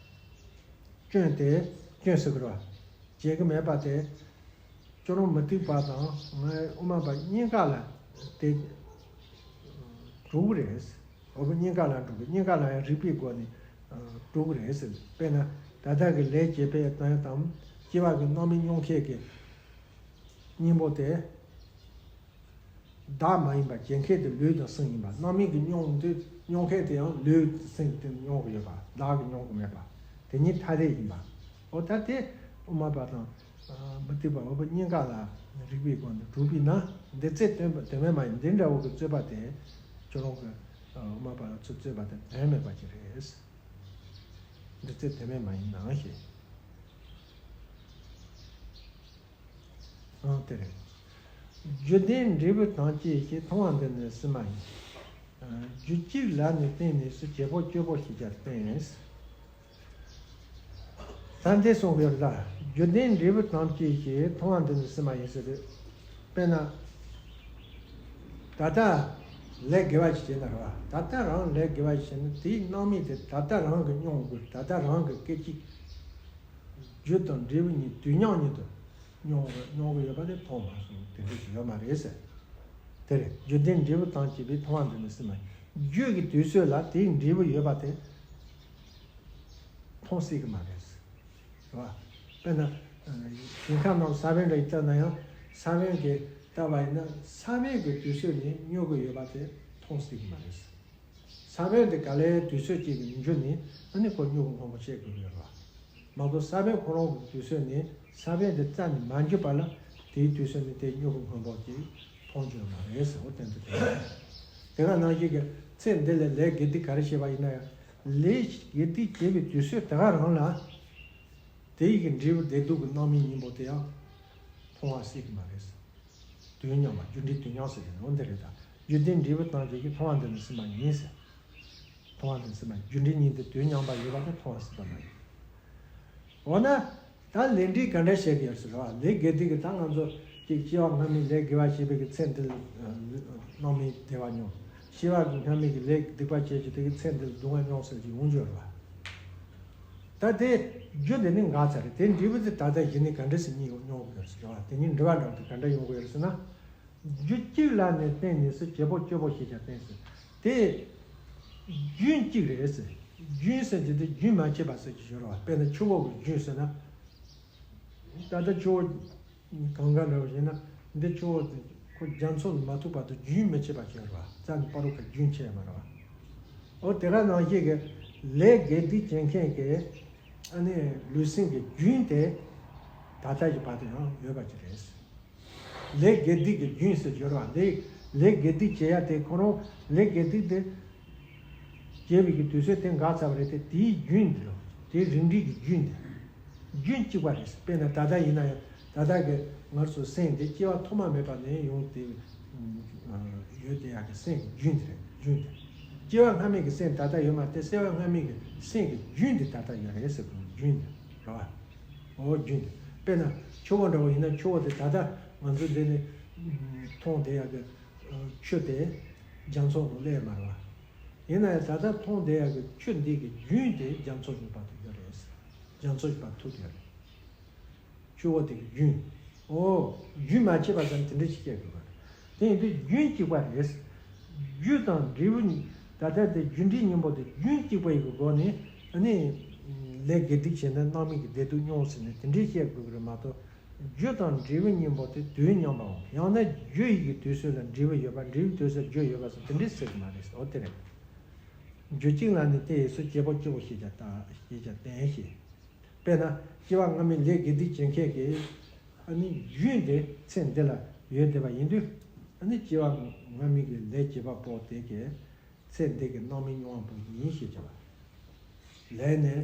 སྐྱོན་དེ་སྐྱོན་ཟེར་གི་རེད་བ། བྱེད་ཀྱི་མེད་པ་དེ། ཁྱོད་རང་མུ་སྟེགས་པ་དང་ངའི་དབུ་མ་པ་གཉིས་ཀ་ལ་དེ་གྲུབ་ཀྱི་རེད། འོས་པ་གཉིས་ཀ་ལ་གྲུབ་ཀྱི། གཉིས་ཀ་ལ་ཡང་རིགས་པའི་སྒོ་ནས་གྲུབ་ཀྱི་རེད་ཟེར། དཔེར་ན་ད་ལྟ་གི་ལས་བྱེད་པའི་དོན་དང་། སྐྱེ་བ་གི་སྣང་མེད་མྱོང་མཁན་གྱི་གཉིས་པོ་དེ། བདག་མ་ཡིན་པ་བྱེད་མཁན་དེ་ལུས་དང་སེམས་ཡིན་པ། སྣང་མེད་ཀྱི་མྱོང་དེ་མྱོང་མཁན་དེ་ཡང་ལུས་སེམས་དེ་མྱོང་གི་ཡོད་པ། བདག་གི་མྱོང་གི་མེད་པ། དེ་གཉིས་ཐ་དད་ཡིན་པ། འོ་ད་དེ་དབུ་མ་པ་དང་མུ་སྟེགས་པ་འོས་པ་གཉིས་ཀ་ལ་རིགས་པའི་སྒོ་ནས་གྲུབ་པས་ན། འདི་ཚེ་དོན་དོན་མེད་མ་ཡིན། འདི་འདྲ་བོ་གི་རྩོད་པ་དེ་ཁྱོད་རང་གི་དབུ་མ་པ་ལ་ཚུར་རྩོད་པ་དེ་དོན་མེད་པ་ཅིག་རེད། འདི་ཚེ་དོན་མེད་མ་ཡིན་ན་ཞེས། ཨང་། དེ་རེད། རྒྱུ་ལྡན་འབྲས་བུ་ཐམས་ཅད་ཞེས། མཐོང་བ་འདི་ནི་སྲིད་མ་ཡིན། རྒྱུ་གཅིག་ལ་ནི་བརྟེན་ནས་སུ། བྱེད་པོ་སྤྱོད་པོ་ཞེས་བྱར་བསྟན། ད་འདི་གསུང་གི་ཡོད་ལ། རྒྱུ་ལྡན་འབྲས་བུ་ཐམས་ཅད་ཞེས། མཐོང་བ་འདི་ནི་སྲིད་མ་ཡིན་ཟེར་དུས། དཔེར་ན། ད་ལྟ་ལས་དགེ་བ་ཞིག་བྱས་ན་རེད་བ། ད་ལྟ་རང་ལས་དགེ་བ་ཞིག་བྱས་ན། དེའི་སྣང་མེད་དེ་ད་ལྟ་རང་གིས་མྱོང་དགོས། ད་ལྟ་རང་གི་སྐད་ཅིག་རྒྱུ་དང་འབྲས་བུ་གཉིས་དུས་མཉམ་ཉིད་དུ་མྱོང་བ། མྱོང་གི་ཡོད་པ་དེ་མཐོང་བ་གསུངས། དེ་འདྲ་ཞིག་ཡོད་མ་རེད་ཟེར། དེ་རེད། རྒྱུ་ལྡན་འབྲས་བུ་ཐམས་ཅད་པའི། མཐོང་བ་འདི་ནི་སྲིད་མ་ཡིན། རྒྱུ་གི་དུས་ཚོད་ལ་དེའི་འབྲས་བུ་ཡོད་པ་དེ་མཐོང་སྲིད་ཀྱི་མ་རེད་ཟེར། རེད་བ། དཔེར་ན། ཞིང་ཁམས་རྣམས་ས་བོན་འདྲ་ཞིག་བཏབ་ན་ཡང་། ས་བོན་གྱིས་བཏབ་པ་ཡིན་ན་ས་བོན་གྱི་དུས་ཚོད་ནས་མྱོང་གི་ཡོད་པ་དེ་མཐོང་སྲིད་ཀྱི་མ་རེད་ཟེར། ས་བོན་དེ་ག་ལའི་དུས་ཚོད་ཅིག་གི་འགྱུར་ནས་ཨ་ནི་ཁོ་མྱུ་གུ་སྔོན་པོ་སྐྱེ་དགོས་ཀྱི་རེད་བ། མ་གཏོགས་ས་བོན་ཁོ་རང་གི་དུས་ཚོད་ནས་ས་བོན་དེ་རྩ་ནས་མ་འགྱུར་བ་ལ་དེའི་དུས་ཚོད་ནས་དེ་མྱུ་གུ་སྔོན་པོ་ཅིག་མཐོང་རྒྱུ་མ་རེད་ཟེར། འོ་དེ་འདུག་དེ་དེ་ག་ནང་བཞིན་གྱི་ཚེ་འདི་ལ་ལས་དགེ་སྡིག་ག་རེ་བྱས་པ་ཡིན་ན་ཡང་། ལས་དགེ་སྡིག་བྱས་པའི་དུས་ཚོད་དེ་ག་རང་ལ་དེ་ཡི་གི་འབྲས་བུ་བདེ་སྡུག་གི་སྣང་མེད་གཉིས་པོ་དེ་ཡང་མཐོང་བ་སྲིད་ཀྱི་མ་རེད་ཟེར། དུས་མཉམ་པ། རྒྱུ་འབྲས་དུས་མཉམ་ཟེར་གྱི་འོ་འདི་རེད་ད། རྒྱུ་ལྡན་འབྲས་བུ་ཐམས་ཅད་ཀྱི། མཐོང་བ་འདི་ནི་སྲིད་མ་ཡིན་ཟེར། མཐོང་བ་འདི་སྲིད་མ་ཡིན། རྒྱུ་འབྲས་གཉིས་འདི་དུས་མཉམ་པ་ཡོད་པ་དེ་མཐོང་བ་སྲིད་པ་མ་ཡིན། འོ་ན། ད་ལས་འབྲས་ག་འདྲ་བྱེད་ཀྱི་ཡོད་ཟེར་བ། ལས་དགེ་སྡིག་གི་ད་ང་ཚོ་ཅིག་སྐྱེ་བ་སྔ་མའི་ལས་དགེ་བ་བྱས་པའི་གི་ཚེ་འདི་ལ་སྣང་མེད་བདེ་བ་མྱོང་། སྐྱེ་བ་གི་སྔ་མའི་གི་ལས་སྡིག་པ་བྱས་ཀྱི་དེ་གི་ཚེ་འདི་ལ་སྡུག་བསྔལ་མྱོང་ཟེར་གྱི་འོང་རྒྱུ་རེད་བ། ད་དེ་རྒྱུ་དེ་ནི་འགག་ཚར་རེད། དེ་འབྲས་བུ་དེ་ད་ལྟ་གཞི་ནས་ག་འདྲ་ཞིག་རྙེད་མྱོང་དགོས་ཟེར་བ། དེ་གཉིས་འབྲེལ་བ་འདྲ་བོ་དེ་ག་འདྲ་ཡོང་དགོས་ཟེར་ན། རྒྱུ་གཅིག་ལ་ནི་བརྟེན་ནས་སུ། བྱེད་པོ་སྤྱོད་པོ་ཞེས་བྱར་བསྟན་ཟེར། དེ་རྒྱུན་གཅིག་རེད་ཟེར། རྒྱུན་ཟེར་གྱི་དེ་རྒྱུན་མ་ཆད་པ་ཟེར་གྱི་ཡོད་རེད་བ། དཔེར་ན་ཆུ་བོ་གི་རྒྱུན་ཟེར་ན། ད་ལྟ་ཆུ་བོ་གང་ག་འདྲ་བོ་ཞིག་ན། འདི་ཆུ་བོ་དེ་ཁོ་རྒྱ་མཚོ་ལ་མ་ཐུག་བར་དུ་རྒྱུན་མི་ཆད་པ་ཞིག་ཡོད་རེད་བ། རྩ་ནས་བར་དུ་ཁ་རྒྱུན་ཆད་ཡ་མ་རེད་བ། འོ་དེ་ག་ནང་བཞིན་གྱི་ལས་དགེ་སྡིག་བྱེད་མཁན་གྱི་ཨ་ནི་ལུས་སེམས་ཀྱི་རྒྱུན་དེ་ད་ལྟ་གི་བར་དུ་ཡང་ཡོད་པ་ཅིག་རེད། ལས་དགེ་སྡིག་གི་རྒྱུན་ཟེར་ཡོད་རེད་བ། ལས་ལས་དགེ་སྡིག་བྱེད་ཡ་དེ་ཁོ་རང་ལས་དགེ་སྡིག་དེ་བྱེད་པའི་གི་དུས་ཚོད་དེ་འགག་ཚར་བ་རེད་དེ། དེའི་རྒྱུན་དེ་རེད། དེའི་རིམ་གྲོ་གི་རྒྱུན་དེ། རྒྱུན་གཅིག་པ་རེད། དཔེར་ན་ད་ལྟ་ཡིན་ན་ཡང་ད་ལྟ་གི་ང་ཚོ་སེམས་དེ་སྐྱེ་བ་ཐོག་མ་མེད་པ་ནས་ཡོང་དེ་ཡོད་དེ་ཡ་གི་སེམས་ཀྱི་རྒྱུན་དེ་རེད། རྒྱུན་དེ། སྐྱེ་བ་སྔ་མའི་གི་སེམས་ད་ལྟ་ཡོད་མ་རེད། སྐྱེ་བ་སྔ་མའི་གི་སེམས་ཀྱི་རྒྱུན་དེ་ད་ལྟ་ཡོད་རེད་ཟེར་དགོས། རྒྱུན་དེ་རེད་བ། འོ་རྒྱུན་དེ། དཔེར་ན་ཆུ་བོ་འདྲ་བོ་ཡིན་ན་ཆུ་བོ་དེ་ད་ལྟ་ང་ཚོ་འདི་ནས་མཐོང་བསྡད་ཡ་གི་ཆུ་དེ་རྒྱ་མཚོ་ནང་སླེབས་མ་རེད་བ། ཡིན་ན་ཡང་ད་ལྟ་མཐོང་བསྡད་ཡ་གི་ཆུ་འདི་གི་རྒྱུན་དེ་རྒྱ་མཚོ་ནས་བར་དུ་ཡོད་རེད། རྒྱ་མཚོ་ནས་བར་དུ་ཡོད་རེད། ཆུ་བོ་དེ་གི་རྒྱུན། འོ། རྒྱུན་མ་ཆད་པ་ཙམ་དེ་འདྲ་ཞིག་སྐྱེ་དགོས་པ་རེད། དེ་ཡིན་དུས་རྒྱུན་གཅིག་པ་རེད། རྒྱུ་དང་འབྲས་བུ་གཉིས། ད་ལྟ་དེ་རྒྱུ་འབྲས་གཉིས་པོ་དེ་རྒྱུན་གཅིག་པ་ཡི་གི་སྒོ་ནས་ཨ་ནི་ལས་དགེ་སྡིག་བྱས་ན་སྣང་མེད་ཀྱི་བདེ་སྡུག་མྱོང་ཟེར་ནས་དེ་འདྲ་བཤད་དགོས་ཀྱི་རེད་མ་གཏོགས། རྒྱུ་དང་འབྲས་བུ་གཉིས་པོ་དེ་དུས་མཉམ་པའམ། ཡང་ན་རྒྱུ་ཡི་གི་དུས་ཚོད་ལ་འབྲས་བུ་ཡོད་པ། འབྲས་བུའི་དུས་ཚོད་རྒྱུ་ཡོད་པ་ཟེར་དེ་འདྲ་ཟེར་གྱི་མ་རེད། འོ་དེ་རེད། རྒྱུ་གཅིག་ལ་ནི་དེ་ཡི་སུ་སྐྱེ་བོ་སྐྱེ་བོ་ཞེས་ཀྱང་བཏགས་ཞེས་ཀྱང་བསྟན་ཞེས། དཔེར་ན་སྐྱེ་བ་སྔ་མའི་ལས་དགེ་སྡིག་བྱེད་མཁན་གྱི་ཨ་ནི་རྒྱུན་དེ་ཚེ་འདི་ལ་ཡོད་བསྡད་པ་ཡིན་དུས། ཨ་ནི་སྐྱེ་བ་སྔ་མའི་གི་ལས་བྱེད་པ་པོ་དེ་གི་ཚེ་འདི་གི་སྣང་མེད་མྱོང་བ་པོ་ཡིན་ཞེས་བྱ་བ། ལས་ནི་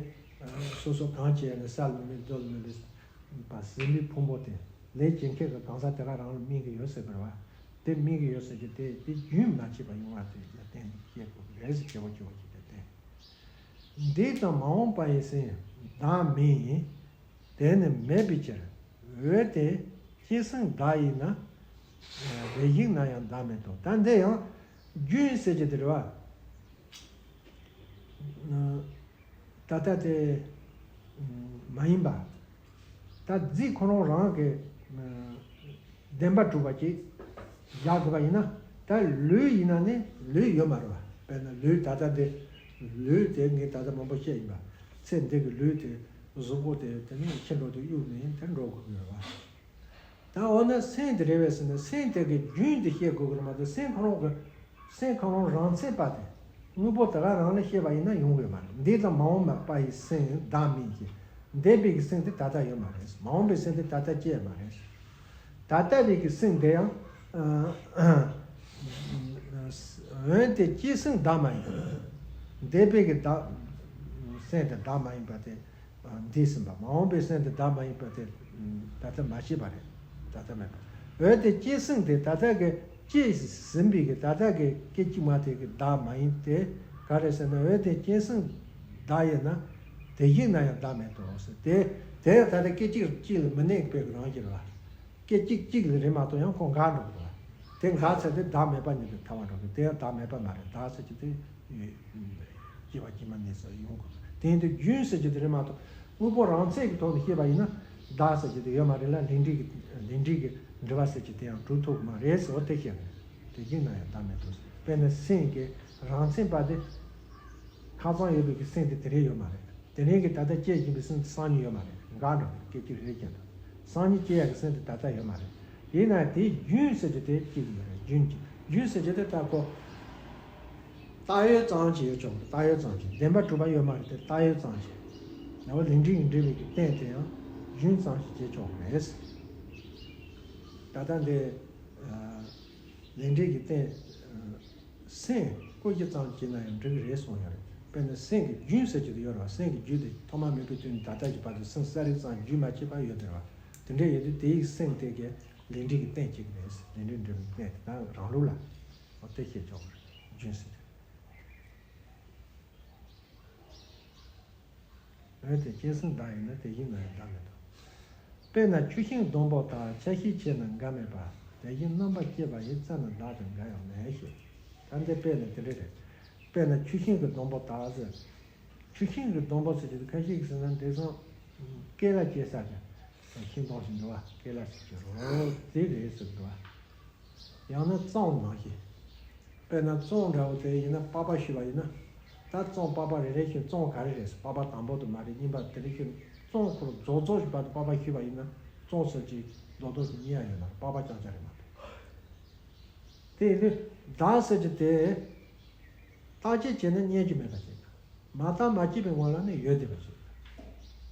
སོ་སོ་གང་བྱས་ནས་ས་ལ་མི་རྡོ་ལ་མི་ལས་པ་ཟིན་པའི་ཕུང་པོ་དེ་ལས་བྱེད་མཁན་གྱི་གང་ཟག་དེ་ག་རང་ལ་སྨིན་གྱི་ཡོད་ཟེར་བ། དེ་སྨིན་གྱི་ཡོད་ཟེར་གྱི་དེ་དེ་རྒྱུན་མ་ཆད་པ་ཡོང་བ་དེ་ལ་བརྟེན་ནས་སྐྱེ་དགོས་ཀྱི་རེད་ཟེར་སྐྱེ་བོ་སྐྱེ་བོ་ཞིག་ལ་བརྟེན། འདས་དང་མ་འོངས་པ་ཡི་སེམས་བདག་མིན་ཡིན། དེ་ནི་མེད་པའི་ཕྱིར། འོན་ཏེ་སྐྱེས་སེམས་བདག་ཡིན་ན། རེ་ཞིག་ན་ཡང་བདག་མེད་དོ། ད་འདི་ཡང་རྒྱུན་ཟེར་གྱི་དེ་རེད་བ། ད་ལྟ་དེ་མ་ཡིན་པ། ད་རྫས་ཁོ་རང་རང་གི་བདེན་པ་གྲུབ་པ་ཅིག་བཞག་དགོས་པ་ཡིན་ན། ད་ལུས་ཡིན་ན་ནི་ལུས་ཡོད་མ་རེད་བ། དཔེར་ན་ལུས་ད་ལྟ་འདི་ལུས་དེ་ངས་ད་ལྟ་མང་པོ་བཤད་ཡིན་པ། ཚེ་འདི་གི་ལུས་དེ་གཟུགས་པོ་དེ་དེ་ནི་ཁྱི་འགྲོ་དུས་གཡུག་ནས་དེ་འགྲོ་དགོས་ཀྱི་རེད་བ། ད་འོ་ན་སེམས་དེ་རེད་བས་ཟེར་ན། སེམས་དེ་གི་རྒྱུན་དེ་བཤད་དགོས་ཀྱི་རེད་མ་གཏོགས། སེམས་ཁོ་རང་གི་སེམས་ཁོ་རང་རང་མཚན་པ་དེ་དངོས་པོ་དེ་ག་རང་ལ་བཤད་པ་ཡིན་ན་ཡོང་གི་མ་རེད། འདས་དང་མ་འོངས་པ་ཡི་སེམས་བདག་མིན་ཞེས། འདས་པའི་གི་སེམས་དེ་ད་ལྟ་ཡོད་མ་རེད། མ་འོངས་པའི་སེམས་དེ་ད་ལྟ་སྐྱེ་ཡོད་མ་རེད། ད་ལྟ་བའི་གི་སེམས་དེ་ཡང་། འོན་ཏེ་སྐྱེས་སེམས་བདག་མ་ཡིན། འདས་པའི་གི་བདག་སེམས་དེ་བདག་མ་ཡིན་པ་དེ། འདས་ཟིན་པ། མ་འོངས་པའི་སེམས་དེ་བདག་མ་ཡིན་པ་དེ་ད་ལྟ་མ་སྐྱེས་པ་རེད། ད་ལྟ་མེད་པ། འོན་ཏེ་སྐྱེས་སེམས་དེ་ད་ལྟ་གི་སྐྱེས་ཟིན་པའི་གི་ད་ལྟ་གི་སྐད་ཅིག་མ་དེ་གི་བདག་མ་ཡིན་ཏེ། ག་རེ་ཟེར་ན། འོན་ཏེ་སྐྱེས་སེམས་བདག་ཡིན་ན། དེ་བཞིན་ན་ཡང་བདག་མེད་དོ་ཟེར། དེ་དེ་ད་ལྟ་སྐད་ཅིག་གཅིག་ལ་མི་གནས་པའི་རང་བཞིན་རེད་བ། སྐད་ཅིག་གཅིག་ལ་རེད་མ་གཏོགས་ཡང་ཁོ་འགག་འགྲོ་གི་རེད་བ། དེ་འགག་ཚར་དུས་བདག་མེད་པ་ཉིད་དུ་ཐལ་བ་འགྲོ་གི། དེ་ཡང་བདག་མེད་པ་མ་རེད། བདག་ཟེར་གྱི་དེ་སྐྱེ་བ་སྐྱེས་མ་ནས་སུ་ཡོང་དགོས། དེ་ཡིན་དུས་རྒྱུན་ཟེར་གྱི་དེ་རེད་མ་གཏོགས། དངོས་པོ་རང་མཚན་གྱི་ཐོག་ནས་བཤད་པ་ཡིན་ན་བདག་ཟེར་གྱི་དེ་ཡོད་མ་རེད་ལ། ལས་འབྲས་ཀྱི་ལས་འབྲས་ཀྱི་འབྲེལ་བ་ཟེར་གྱི་དེ་ཡང་གྲུབ་ཐུབ་ཀྱི་མ་རེད་ཟེར་བ་དེ་བཤད་རེད། དེ་བཞིན་ན་ཡང་བདག་མེད་དོ་ཟེར། དཔེར་ན་སེམས་ཀྱི་རང་མཚན་པ་དེ། ཁ་སང་ཡོད་པའི་གི་སེམས་དེ་དེ་རིང་ཡོད་མ་རེད། དེ་རིང་གི་ད་ལྟ་སྐྱེ་བཞིན་པའི་སེམས་དེ་སང་ཉིན་ཡོད་མ་རེད། འགག་འགྲོ་གི། སྐད་ཅིག་རེ་རེ་བཞིན་དུ། སང་ཉིན་སྐྱེ་ཡག་གི་སེམས་དེ་ད་ལྟ་ཡོད་མ་རེད། ཡིན་ན་དེའི་རྒྱུན་ཟེར་རྒྱུ་དེ་གཅིག་ཡོད་རེད། རྒྱུན་གཅིག་རྒྱུན་ཟེར་རྒྱུ་དེ་ལྟ་ཁོ། བཏགས་ཡོད་ཙམ་ཞིག་ཡོད་ཆོག་གི། བཏགས་ཡོད་ཙམ་ཞིག་བདེན་པ་གྲུབ་པ་ཡོད་མ་རེད་དེ། བཏགས་ཡོད་ཙམ་ཞིག་ནའོ་ལས་འབྲས་ཀྱི་འབྲེལ་བའི་གི་རྟེན་དེ་ཡང་རྒྱུན་ཙམ་ཞིག་བྱེད་ཆོག་གི་རེད། ད་ལྟ་འདི། ལས་འབྲས་ཀྱི་རྟེན། སེམས་བཀོད་རྒྱུ་ཙམ་བྱས་ན་ཡང་འགྲིག་གི་རེད་གསུངས་ཡོད་རེད། དཔེར་ན་སེམས་ཀྱི་རྒྱུན་ཟེར་གྱི་དེ་ཡོད་རེད་བ། སེམས་ཀྱི་རྒྱུན་དེ་ཐོག་མ་མེད་པའི་དུས་ནས་ད་ལྟ་གི་བར་དུ་སེམས་གསལ་རིག་ཙམ་རྒྱུན་མ་ཆད་པར་ཡོད་དེ་རེད་བ། དེ་འདྲ་ཡོད་དུས་དེའི་སེམས་དེ་གའི་ལས་འབྲས་ཀྱི་རྟེན་གཅིག་རེད། ལས་འབྲས་འབྲས་བུའི་རྟེན་དེ་དང་རང་ལུགས་ལ། འོ་དེ་བཤད་ཆོག་གི་རེད། རྒྱུན་ཟེར་གྱི། འོན་ཏེ་སྐྱེས་སེམས་བདག་ཡིན་ན། དེ་བཞིན་ན་ཡང་བདག་མེད་དོ། དཔེར་ན་ཆུ་ཤིང་སྡོང་པོ་དག་ཆ་ཤས་ཆེ་ན་འགའ་མེད་པ། དེ་བཞིན་རྣམ་པ་སྐྱེས་པ་ཡི། རྩ་ན་བདག་དང་འགའ་ཡང་མེད་ཞེས། ད་འདི་དཔེ་ནི་དེ་འདྲ་རེད། དཔེར་ན་ཆུ་ཤིང་གི་སྡོང་པོ་དག་ཟེར། ཆུ་ཤིང་གི་སྡོང་པོ་ཟེར་གྱི་དེ་ཁ་ཤས་ཀྱིས་ཟེར་ན་འདི་ཚང་སྐེ་ལ་སྐྱེས་ས་ཀྱི་ཤིང་སྡོང་ཞིག་འདུག་བ། སྐེ་ལ་ཟེར་གྱི་རོ་དེ་རེད་ཟེར་འདུག་བ། ཡང་ན་བཙོང་ནང་བཞིན། དཔེར་ན་བཙོང་འདྲ་བོ་དེ་ཡིན་ན། པགས་པ་བཤུས་པ་ཡིན་ན། ད་བཙོང་པགས་པ་རེ་རེ་བཞིན་བཙོང་ག་རེ་རེད་ཟེར། པགས་པ་དང་པོ་དང་མ་རེད། གཉིས་པ་དེ་རེ་བཞིན་བཙོང་ཁོ་རང་རྫོགས་རྫོགས་ཀྱི་བར་དུ་པགས་པ་བཤུས་པ་ཡིན་ན། བཙོང་ཟེར་གྱི་རྡོག་རྡོག་ཞིག་རྙེད་ཡ་ཡོད་ན་པགས་པ་རྐྱང་རྐྱང་རེད་མ་གཏོགས། དེ་ཡིན་དུས་བདག་ཟེར་གྱི་དེ། བརྟག་དཔྱད་བྱས་ན་རྙེད་རྒྱུ་མེད་པ་ཞིག་མ་བརྟགས་མ་དཔྱད་པའི་ངང་ལ་ནི་ཡོད་བསྡད་པ་ཞིག་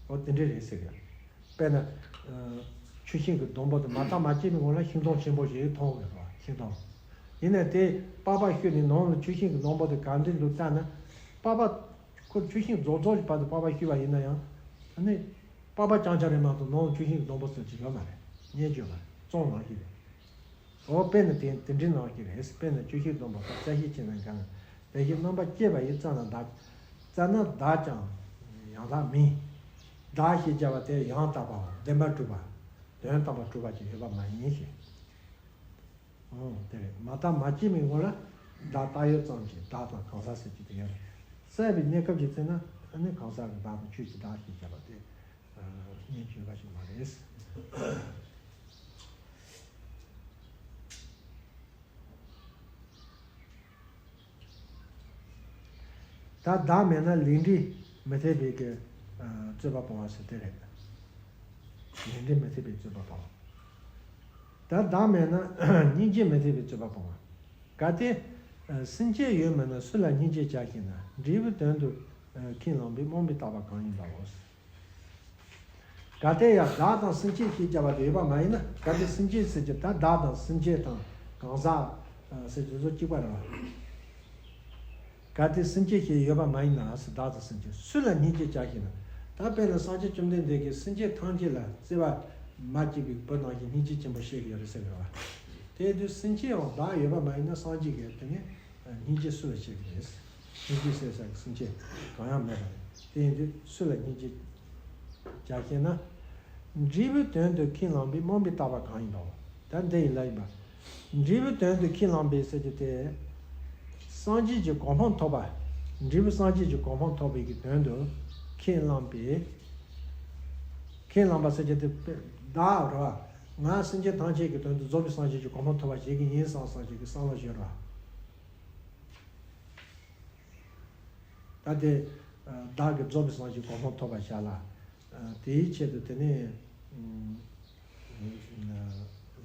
འོ་དེ་འདྲ་རེད་ཟེར་གི། དཔེར་ན། ཆུ་ཤིང་གི་སྡོང་པོ་དེ་མ་བརྟགས་མ་དཔྱད་པའི་ངང་ལ་ཤིང་སྡོང་ཆེན་པོ་ཞིག་མཐོང་གི་རེད་བ། ཤིང་སྡོང་། ཡིན་ནའི་དེ་པགས་པ་བཤུས་ནས་ནང་ལ་ཆུ་ཤིང་གི་སྡོང་པོ་དེ་ག་འདྲ་འདུག་བལྟས་ན། པགས་པ། ཁོ་ཆུ་ཤིང་རྫོགས་རྫོགས་ཀྱི་བར་དུ་པགས་པ་བཤུས་པ་ཡིན་ན་ཡང་། ཨ་ནི། པགས་པ་རྐྱང་རྐྱང་རེད་མ་གཏོགས་ནང་ལ་ཆུ་ཤིང་གི་སྡོང་པོ་ཟེར་གྱི་ཡོད་མ་རེད། རྙེད་རྒྱུ་ཡོད་མ་རེད། བཙོང་ནང་བཞིན་རེད། འོ་དཔེར་ན་དེ་དེ་འདྲའི་ནང་བཞིན་རེད། དཔེར་ན་ཆུ་ཤིང་སྡོང་པོ་དག་ཆ་ཤས་ཆེ་ན་འགའ་མེད། དེ་བཞིན་རྣམ་པ་སྐྱེས་པ་ཡི། རྩ་ན་བདག་རྩ་ན་བདག་ཀྱང་ཡང་དག་མིན། བདག་ཞེས་བྱ་བ་དེ་ཡང་དག་པའམ་བདེན་པར་གྲུབ་པ། དོན་དམ་པར་གྲུབ་པ་ཅིག་ཡོད་པ་མ་ཡིན་ཞེས། འོ་དེ་རེད། མ་བརྟགས་མ་དཔྱད་པའི་ངང་ལ་བདག་བཏགས་ཡོད་ཙམ་གྱིས་བདག་དང་གང་ཟག་ཟེར་གྱི་དེ་ཡོད་རེད། སད་པའི་གནས་སྐབས་ཀྱི་ཚེ་ན་ཨ་ནི་གང་ཟག་གི་བདག་དང་ཆོས་ཀྱི་བདག་ཞེས་བྱ་བ་དེ། རྙེད་རྒྱུ་ཡོད་པ་ཞིག་མ་རེད། ད་བདག་མེད་ན་ལས་འབྲས་མི་འཐད་པའི་གི་རྩོད་པ་སྤོང་བ་ཟེར་དེ་རེད། ལས་འབྲས་མི་འཐད་པའི་རྩོད་པ་སྤོང་བ། ད་བདག་མེད་ན་སྙིང་རྗེ་མི་འཐད་པའི་རྩོད་པ་སྤོང་བ། གལ་ཏེ་ སེམས་བསྐྱེད་ཡོད་མིན་ན་སུ་ལ་སྙིང་རྗེ་བྱ་ཞེ་ན། འབྲས་བུའི་དོན་དུ་ཁས་བླངས་པའི་རྨོངས་པའི་བརྟག་པ་གང་ཡིན་པའོ། གལ་ཏེ་ཡང་བདག་དང་སེམས་བསྐྱེད་ཅེས་བྱ་བ་དེ་ཡོད་པ་མ་ཡིན་ན། གལ་ཏེ་སེམས་བསྐྱེད་ཟེར་གྱི་ད་བདག་དང་སེམས་བསྐྱེད་དང་གང་ཟག་ཟེར་གྱི་བཟོ་གཅིག་པ་རེད་བ། གལ་ཏེ་སེམས་བསྐྱེད་ཅེས་ཡོད་པ་མ་ཡིན་ན་ཟེར། བདག་དང་སེམས་བསྐྱེད་སུ་ལ་སྙིང་རྗེ་བྱ་ཞེ་ན། ད་དཔེར་ན་སངས་རྒྱས་བཅོམ་ལྡན་འདས་ཀྱིས་སེམས་ཅན་ཐམས་ཅད་ལ་བརྩེ་བ་མ་སྐྱེས་པའི་བུ་ནང་བཞིན་སྙིང་རྗེ་ཆེན་པོ་བཤད་ཀྱི་ཡོད་རེད་ཟེར་གྱི་རེད་བ། དེ་དུས་སེམས་བསྐྱེད་ཡང་བདག་ཡོད་པ་མ་ཡིན་ན་སངས་རྒྱས་ཀྱིས་དེ་ནས་སྙིང་རྗེ་སུ་ལ་བྱེད་ཀྱི་རེད། སྙིང་རྗེ་ཟེར་ས་ཀྱི་སེམས་ཅན་གང་ཡང་མེད་པ་རེད། དེ་ཡིན་དུས་སུ་ལ་སྙིང་རྗེ་བྱ་ཞེ་ན། འབྲས་བུའི་དོན་དུ་ཁས་བླངས་པའི་རྨོངས་པའི་བརྟག་པ་གང་ཡིན་པའོ། ད་འདི་ཡིན་ལ་ཡིན་པ། འབྲས་བུའི་དོན་དུ་ཁས་བླངས་པའི་ཟེར་རྒྱུ་དེ། སངས་རྒྱས་ཀྱི་གོ་འཕང་ཐོབ་པ། འབྲས་བུ་སངས་རྒྱས་ཀྱི་གོ་འཕང་ཐོབ་པའི་གི་དོན་དུ་ཁས་བླངས་པའི། ཁས་བླངས་པ་ཟེར་རྒྱུ་དེ་བདག་རེད་བ། ང་སེམས་ཅན་ཐམས་ཅད་ཀྱི་དོན་དུ་རྫོགས་པའི་སངས་རྒྱས་ཀྱི་གོ་འཕང་ཐོབ་པ་བྱེད་ཀྱི་ཡིན་བསམ་བསམ་བྱེད་ཀྱི་བསམ་བློ་བཞེས་རེད་བ། ད་དེ་བདག་གིས་རྫོགས་པའི་སངས་རྒྱས་གོ་འཕང་ཐོབ་པ་བྱ་ལ། དེའི་ཆེད་དུ་དེ་ནས་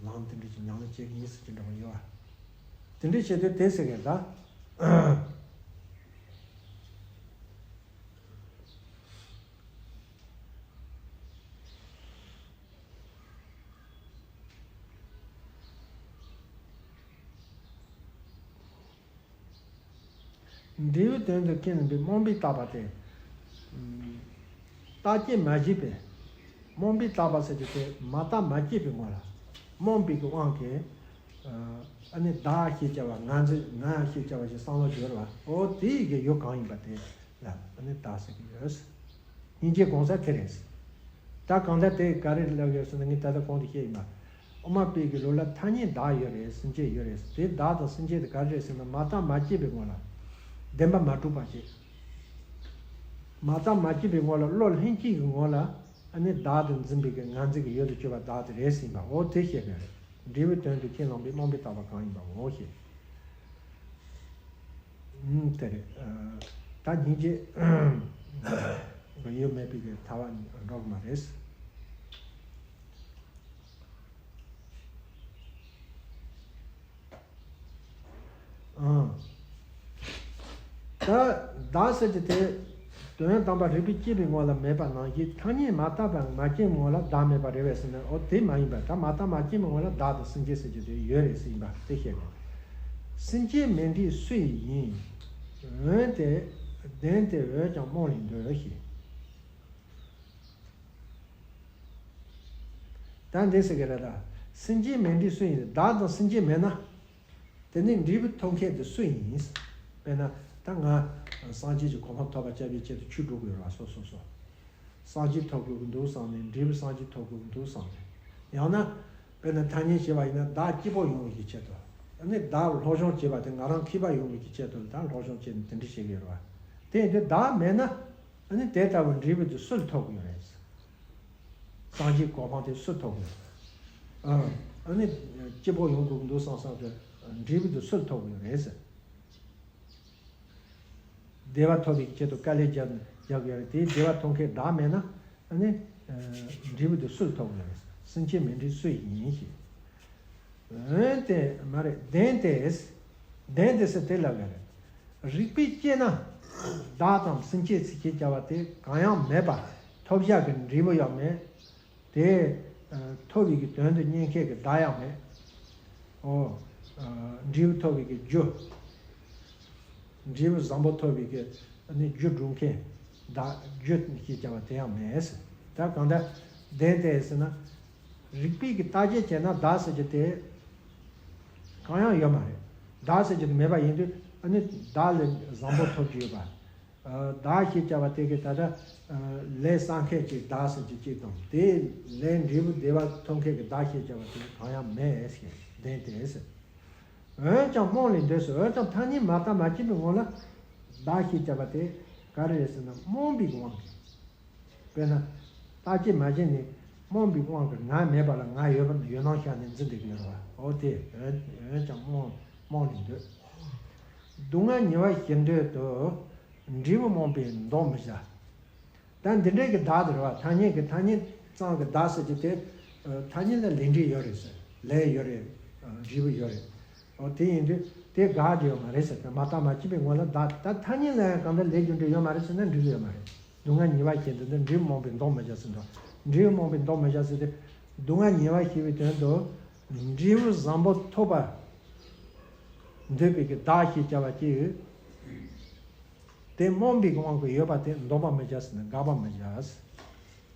ལམ་དེ་འདྲ་ཅིག་ཉམས་ལེན་བྱེད་ཀྱི་ཡིན་ཟེར་གྱི་འདྲ་པོ་ཡོད་བ། དེ་འདྲའི་ཆེད་དུ་དེ་ཟེར་གྱི་ད། འབྲས་བུའི་དོན་དུ་ཁས་བླངས་པའི་རྨོངས་པའི་བརྟག་པ་སྟེ། བརྟག་དཔྱད་མ་བྱས་པའི། རྨོངས་པའི་བརྟག་པ་ཟེར་རྒྱུ་དེ་མ་བརྟགས་མ་དཔྱད་པའི་ངོ་ལ། རྨོངས་པའི་གི་དབང་གིས། ཨ་ནི་བདག་ཞེས་བྱ་བ་ང་འཛིན་ང་ཞེས་བྱ་བ་ཞིག་བསམ་བློ་འགྱུར་བ། འོ་དེ་ཡི་གི་ཡུལ་གང་ཡིན་པ་དེ་ལ་ཨ་ནི་བདག་ཟེར་གྱི་ཡོད། སྙིང་རྗེ་གང་ཟག་དེ་རེད། ད་གང་ལྟར་དེ་ག་རེ་ལབ་ཡོད་ཟེར་ན་ངས་ད་ལྟ་གོང་དུ་བཤད་ཡིན་པ། དབུ་མ་པའི་གི་ལུགས་ལ་ཐ་སྙད་བདག་ཡོད་རེད། སེམས་ཅན་ཡོད་རེད། དེ་བདག་དང་སེམས་ཅན་དེ་ག་རེ་རེད་ཟེར་ན་མ་བརྟགས་མ་དཔྱད་པའི་ངོ་ལ། བདེན་པ་མ་གྲུབ་པ་ཞིག་མ་བརྟགས་མ་དཔྱད་པའི་ངོ་ལ་བློ་ལྷན་སྐྱེས་ཀྱི་ངོ་ལ་ཨ་ནི་བདག་ཏུ་འཛིན་པའི་གི་ང་འཛིན་གྱི་ཡུལ་དུ་གྱུར་པ་བདག་དེ་རེད་ཟེར་ཡིན་པ། འོ་དེ་བཤད་པ་རེད། འབྲས་བུའི་དོན་དུ་ཁས་བླངས་པའི་རྨོངས་པའི་བརྟག་པ་གང་ཡིན་པའོ་ཞེས། ཨུམ་དེ་རེད། ད་སྙིང་རྗེ་གི་ཡུལ་མེད་པའི་གི་ཐལ་བ་འགྲོ་གི་མ་རེད། ཨང་། ད་བདག་ཟེར་གྱི་དེ། དོན་དམ་པར་རིགས་པས་དཔྱད་པའི་ངོ་ལ་མེད་པ་ནང་བཞིན་ཐ་སྙད་མ་བརྟགས་པ་མ་དཔྱད་ངོ་ལ་བདག་མེད་པ་རེད་པས་ཟེར་ན། འོ་དེ་མ་ཡིན་པར་ད་མ་བརྟགས་མ་དཔྱད་པའི་ངོ་ལ་བདག་དང་སེམས་ཅན་ཟེར་གྱི་དེ་ཡོད་རེད་ཟེར་ཡིན་པ་དེ་བཤད་དགོས། སེམས་ཅན་མིན་འདྲའི་སུ་ཡིས་ཡིན། འོན་ཏེ། བདེན་ཏེ་འོན་ཀྱང་རྨོངས་ལས་འདོད་ཞེས། ད་འདི་ཟེར་གི་རེད་ད། སེམས་ཅན་མིན་འདྲའི་སུ་ཡིན། བདག་དང་སེམས་ཅན་མེད་ན། དེ་ནི་འབྲས་བུ་ཐོབ་མཁན་དེ་སུ་ཡིན། དཔེར་ན་ད་ང་སངས་རྒྱས་ཀྱི་གོ་འཕང་ཐོབ་པ་བྱ་བའི་ཆེད་དུ་ཆོས་སྒྲུབ་དགོས་ར་སོ་སོ་སོ། སངས་རྒྱས་ཐོབ་དགོས་ཀྱི་འདུག་བསམ་ནས་འབྲས་བུ་སངས་རྒྱས་ཐོབ་དགོས་ཀྱི་འདུག་བསམ་ནས། ཡང་ན། དཔེར་ན་ཐ་སྙད་བྱས་པ་ཡིན་ན་བདག་སྐྱིད་པོ་ཡོང་བའི་གི་ཆེད་དུ། ཨ་ནི་བདག་སློབ་སྦྱོང་བྱས་པ་དེ་ང་རང་མཁས་པ་ཡོང་བའི་གི་ཆེད་དུ་ད་སློབ་སྦྱོང་བྱས་ནས་དེ་འདྲ་བྱེད་ཀྱི་ཡོད་རེད་བ། དེ་ཡིན་དུས་བདག་མེད་ན། ཨ་ནི་དེ་ལྟ་བུ་འབྲས་བུ་དེ་སུ་ལ་ཐོབ་ཀྱི་ཡོད་རེད། སངས་རྒྱས་གོ་འཕང་དེ་སུ་ཐོབ་ཀྱི་ཡོད་རེད། ཨ་ནི་སྐྱིད་པོ་ཡོང་དགོས་ཀྱི་འདུག་བསམ་བསམ་དུ་འབྲས་བུ་དེ་སུ་ལ་ཐོབ་ཀྱི་ཡོད་རེད། བདེ་བ་ཐོབ་པའི་ཆེད་དུ་དཀའ་ལས་རྒྱབ་རྒྱག་གི་ཡོད་རེད། དེའི་བདེ་བ་ཐོབ་མཁན་བདག་མེད་ན་ཨ་ནི་འབྲས་བུ་དེ་སུ་ལ་ཐོབ་ཀྱི་ཡོད་རེད། སེམས་ཅན་མིན་འདྲའི་སུ་ཡིས་ཡིན་ཞེས། འོན་ཏེ་མ་རེད། བདེན་ཏེ། བདེན་ཏེ་ཟེར་དེ་ལབ་ཡ་རེད། རིགས་པས་དཔྱད་ན། བདག་དང་སེམས་ཅན་ཟེར་ཁྱེད་བྱ་བ་དེ་གང་ཡང་མེད་པ། ཐོབ་བྱ་གི་འབྲས་བུ་ཡང་མེད། དེ་ཐོབ་པའི་གི་དོན་དུ་གཉེར་མཁན་གྱི་བདག་ཡང་མེད། ཨོ། འབྲས་བུ་ཐོབ་པའི་གི་རྒྱུ། འབྲས་བུ་བཟང་པོ་ཐོབ་པའི་གི་ནི་རྒྱུ་སྒྲུབ་མཁན་བདག་རྒྱུ་ཞེས་བྱ་བ་དེ་ཡང་མེད། ད་གང་ལྟར་བདེན་ཏེ་ཟེར་ན། རིགས་པའི་གི་བརྟག་དཔྱད་བྱས་ན་བདག་ཟེར་རྒྱུ་དེ་གང་ཡང་ཡོད་མ་རེད། བདག་ཟེར་རྒྱུ་དེ་མེད་པ་ཡིན་དུས་ཨ་ནི་བདག་ལས་བཟང་པོ་ཐོབ་ཀྱི་ཡོད་པ། བདག་ཞེས་བྱ་བ་དེ་གི་ད་ལྟ་ལས་བསགས་མཁན་གྱི་བདག་ཟེར་རྒྱུ་གཅིག་དང་དེ་ལས་འབྲས་བུ་བདེ་བ་ཐོབ་མཁན་གྱི་བདག་ཞེས་བྱ་བ་དེ་གང་ཡང་མེད་ཟེར། བདེན་ཏེ་ཟེར། འོན་ཀྱང་རྨོངས་ལས་འདོད་ཟེར། འོན་ཀྱང་ཐ་སྙད་མ་བརྟགས་མ་དཔྱད་པའི་ངོ་ལ་བདག་ཞེས་བྱ་བ་དེ་ག་རེ་རེད་ཟེར་ན་རྨོངས་པའི་དབང་གིས། དཔེར་ན། བརྟག་དཔྱད་མ་བྱས་ནས་རྨོངས་པའི་དབང་གིས་ང་མེད་པ་ལ་ང་ཡོད་པ་ཡོད་སྣང་ཤར་ནས་འཛིན་བསྡད་ཀྱི་ཡོད་རེད་བ། འོ་དེ་འོན་ཀྱང་རྨོངས་རྨོངས་ལས་འདོད། སྡུག་བསྔལ་ཉེ་བར་ཞི་འདོད་དུ། འབྲས་བུ་རྨོངས་པས་འདོགས་མི་བྱ། ད་འདི་འདྲའི་གི་བདག་དེ་རེད་བ། ཐ་སྙད་ཀྱི་ཐ་སྙད་ཙམ་གྱི་བདག་ཟེར་རྒྱུ་དེ། ཐ་སྙད་ལ་ལས་འབྲས་ཡོད་རེད་ཟེར། ལས་ཡོད་རེད། འབྲས་བུ་ཡོད་རེད། ཨོ་དེ་ཡིན་དུས་དེ་དགག་རྒྱུ་ཡོད་མ་རེད་ཟེར་ཏེ། མ་བརྟགས་མ་དཔྱད་པའི་ངོ་ལ་བདག་ད་ཐ་སྙད་ལ་ཡང་གང་འདྲ་ལས་རྒྱུ་འབྲས་ཡོད་མ་རེད་ཟེར་ན་འགྲིག་གི་ཡོད་མ་རེད། སྡུག་བསྔལ་ཉེས་པ་ཞེས་འདོད་དུས་འབྲས་བུ་རྨོངས་པས་བཟློག་མི་བྱ་ཟེར་འདུག་འབྲས་བུ་རྨོངས་པས་བཟློག་མི་བྱ་ཟེར་ཏེ། སྡུག་བསྔལ་ཉེས་པ་ཞེས་པའི་དོན་དུ་འབྲས་བུ་བཟང་པོ་ཐོབ་པར་འདོད་པའི་གི་བདག་ཞེས་བྱ་བ་ཅིག་དེ་རྨོངས་པའི་དབང་གིས་ཡོད་པ་དེ་བཟློག་པར་མི་བྱ་ཟེར་ན་དགག་པར་མི་བྱ།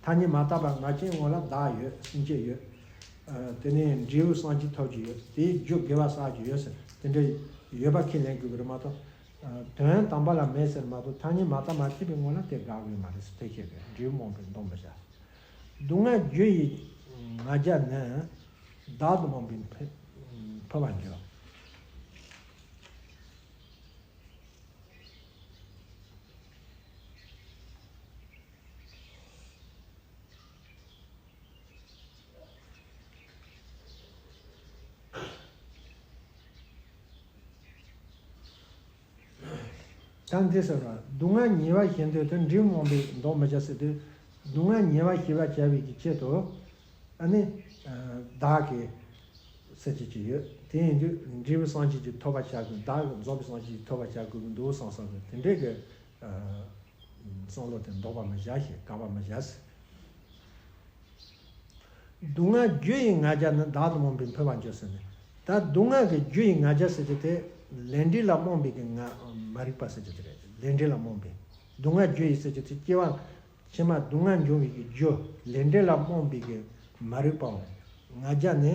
ཐ་སྙད་མ་བརྟགས་པར་ང་རྒྱལ་ངོ་ལ་བདག་ཡོད། སེམས་ཅན་ཡོད། ཨ། དེ་ནས་འབྲས་བུ་བསམ་གྱིས་ཐོབ་ཀྱི་ཡོད། དེའི་རྒྱུ་དགེ་བ་བསགས་ཀྱི་ཡོད་ཟེར། དེ་འདྲ་ཡོད་པ་ཁས་ལེན་དགོས་ཀྱི་རེད་མ་གཏོགས། ཨ། དོན་དམ་པ་ལ་མེད་ཟེར་མ་གཏོགས། ཐ་སྙད་མ་བརྟགས་མ་དཔྱད་པའི་ངོ་ལ་དེ་དགག་གི་མ་རེད་ཟེར། དེ་བཤད་པས་འབྲས་བུ་རྨོངས་པས་བཟློག་མི་བྱ། སྡུག་བསྔལ་རྒྱུ་ཡི་ང་རྒྱལ་ནི། བདག་ཏུ་རྨོངས་པས་འཕེལ་བར་འགྱུར། ད་འདི་ཟེར་བ། སྡུག་བསྔལ་ཉེས་པ་ཞེས་འདོད་དུས་འབྲས་བུ་རྨོངས་པས་བཟློག་མི་བྱ་ཟེར་དུས། སྡུག་བསྔལ་ཉེས་པ་ཞེས་པར་བྱ་བའི་གི་ཆེད་དུ། ཨ་ནི། ཨ། བདག་གི་ཟེར་གྱི་ཅིག་ཡོད། དེ་ཡིན་དུས་འབྲས་བུ་བསམ་གྱིས་ཀྱི་ཐོབ་པར་བྱ་དགོས། བདག་གི་རྫོགས་པའི་བསམ་གྱིས་ཀྱི་ཐོབ་པར་བྱ་དགོས་ཀྱི་འདུག་བསམ་བསམ་གི་དེ་འདྲའི་གི། ཨ། བསམ་བློ་དེ་བཟློག་པར་མི་བྱ་ཞེས། དགག་པར་མི་བྱ་ཟེར། སྡུག་བསྔལ་རྒྱུ་ཡི་ང་རྒྱལ་ནི། བདག་ཏུ་རྨོངས་པས་འཕེལ་བར་འགྱུར་ཟེར་ནས། ད་སྡུག་བསྔལ་གྱི་རྒྱུ་ཡི་ང་རྒྱལ་ཟེར་གྱི་དེ་ལས་འབྲས་ལ་རྨོངས་པའི་གི་ང་། མ་རིག་པ་ཟེར་གྱི་དེ་རེད། ལས་འབྲས་ལ་རྨོངས་པའི། སྡུག་བསྔལ་རྒྱུ་ཡི་ཟེར་གྱི་དེ་སྐྱེ་བ་ཕྱི་མ་སྡུག་བསྔལ་འབྱུང་བའི་གི་རྒྱུ། ལས་འབྲས་ལ་རྨོངས་པའི་གི་མ་རིག་པའོ། ང་རྒྱལ་ནི།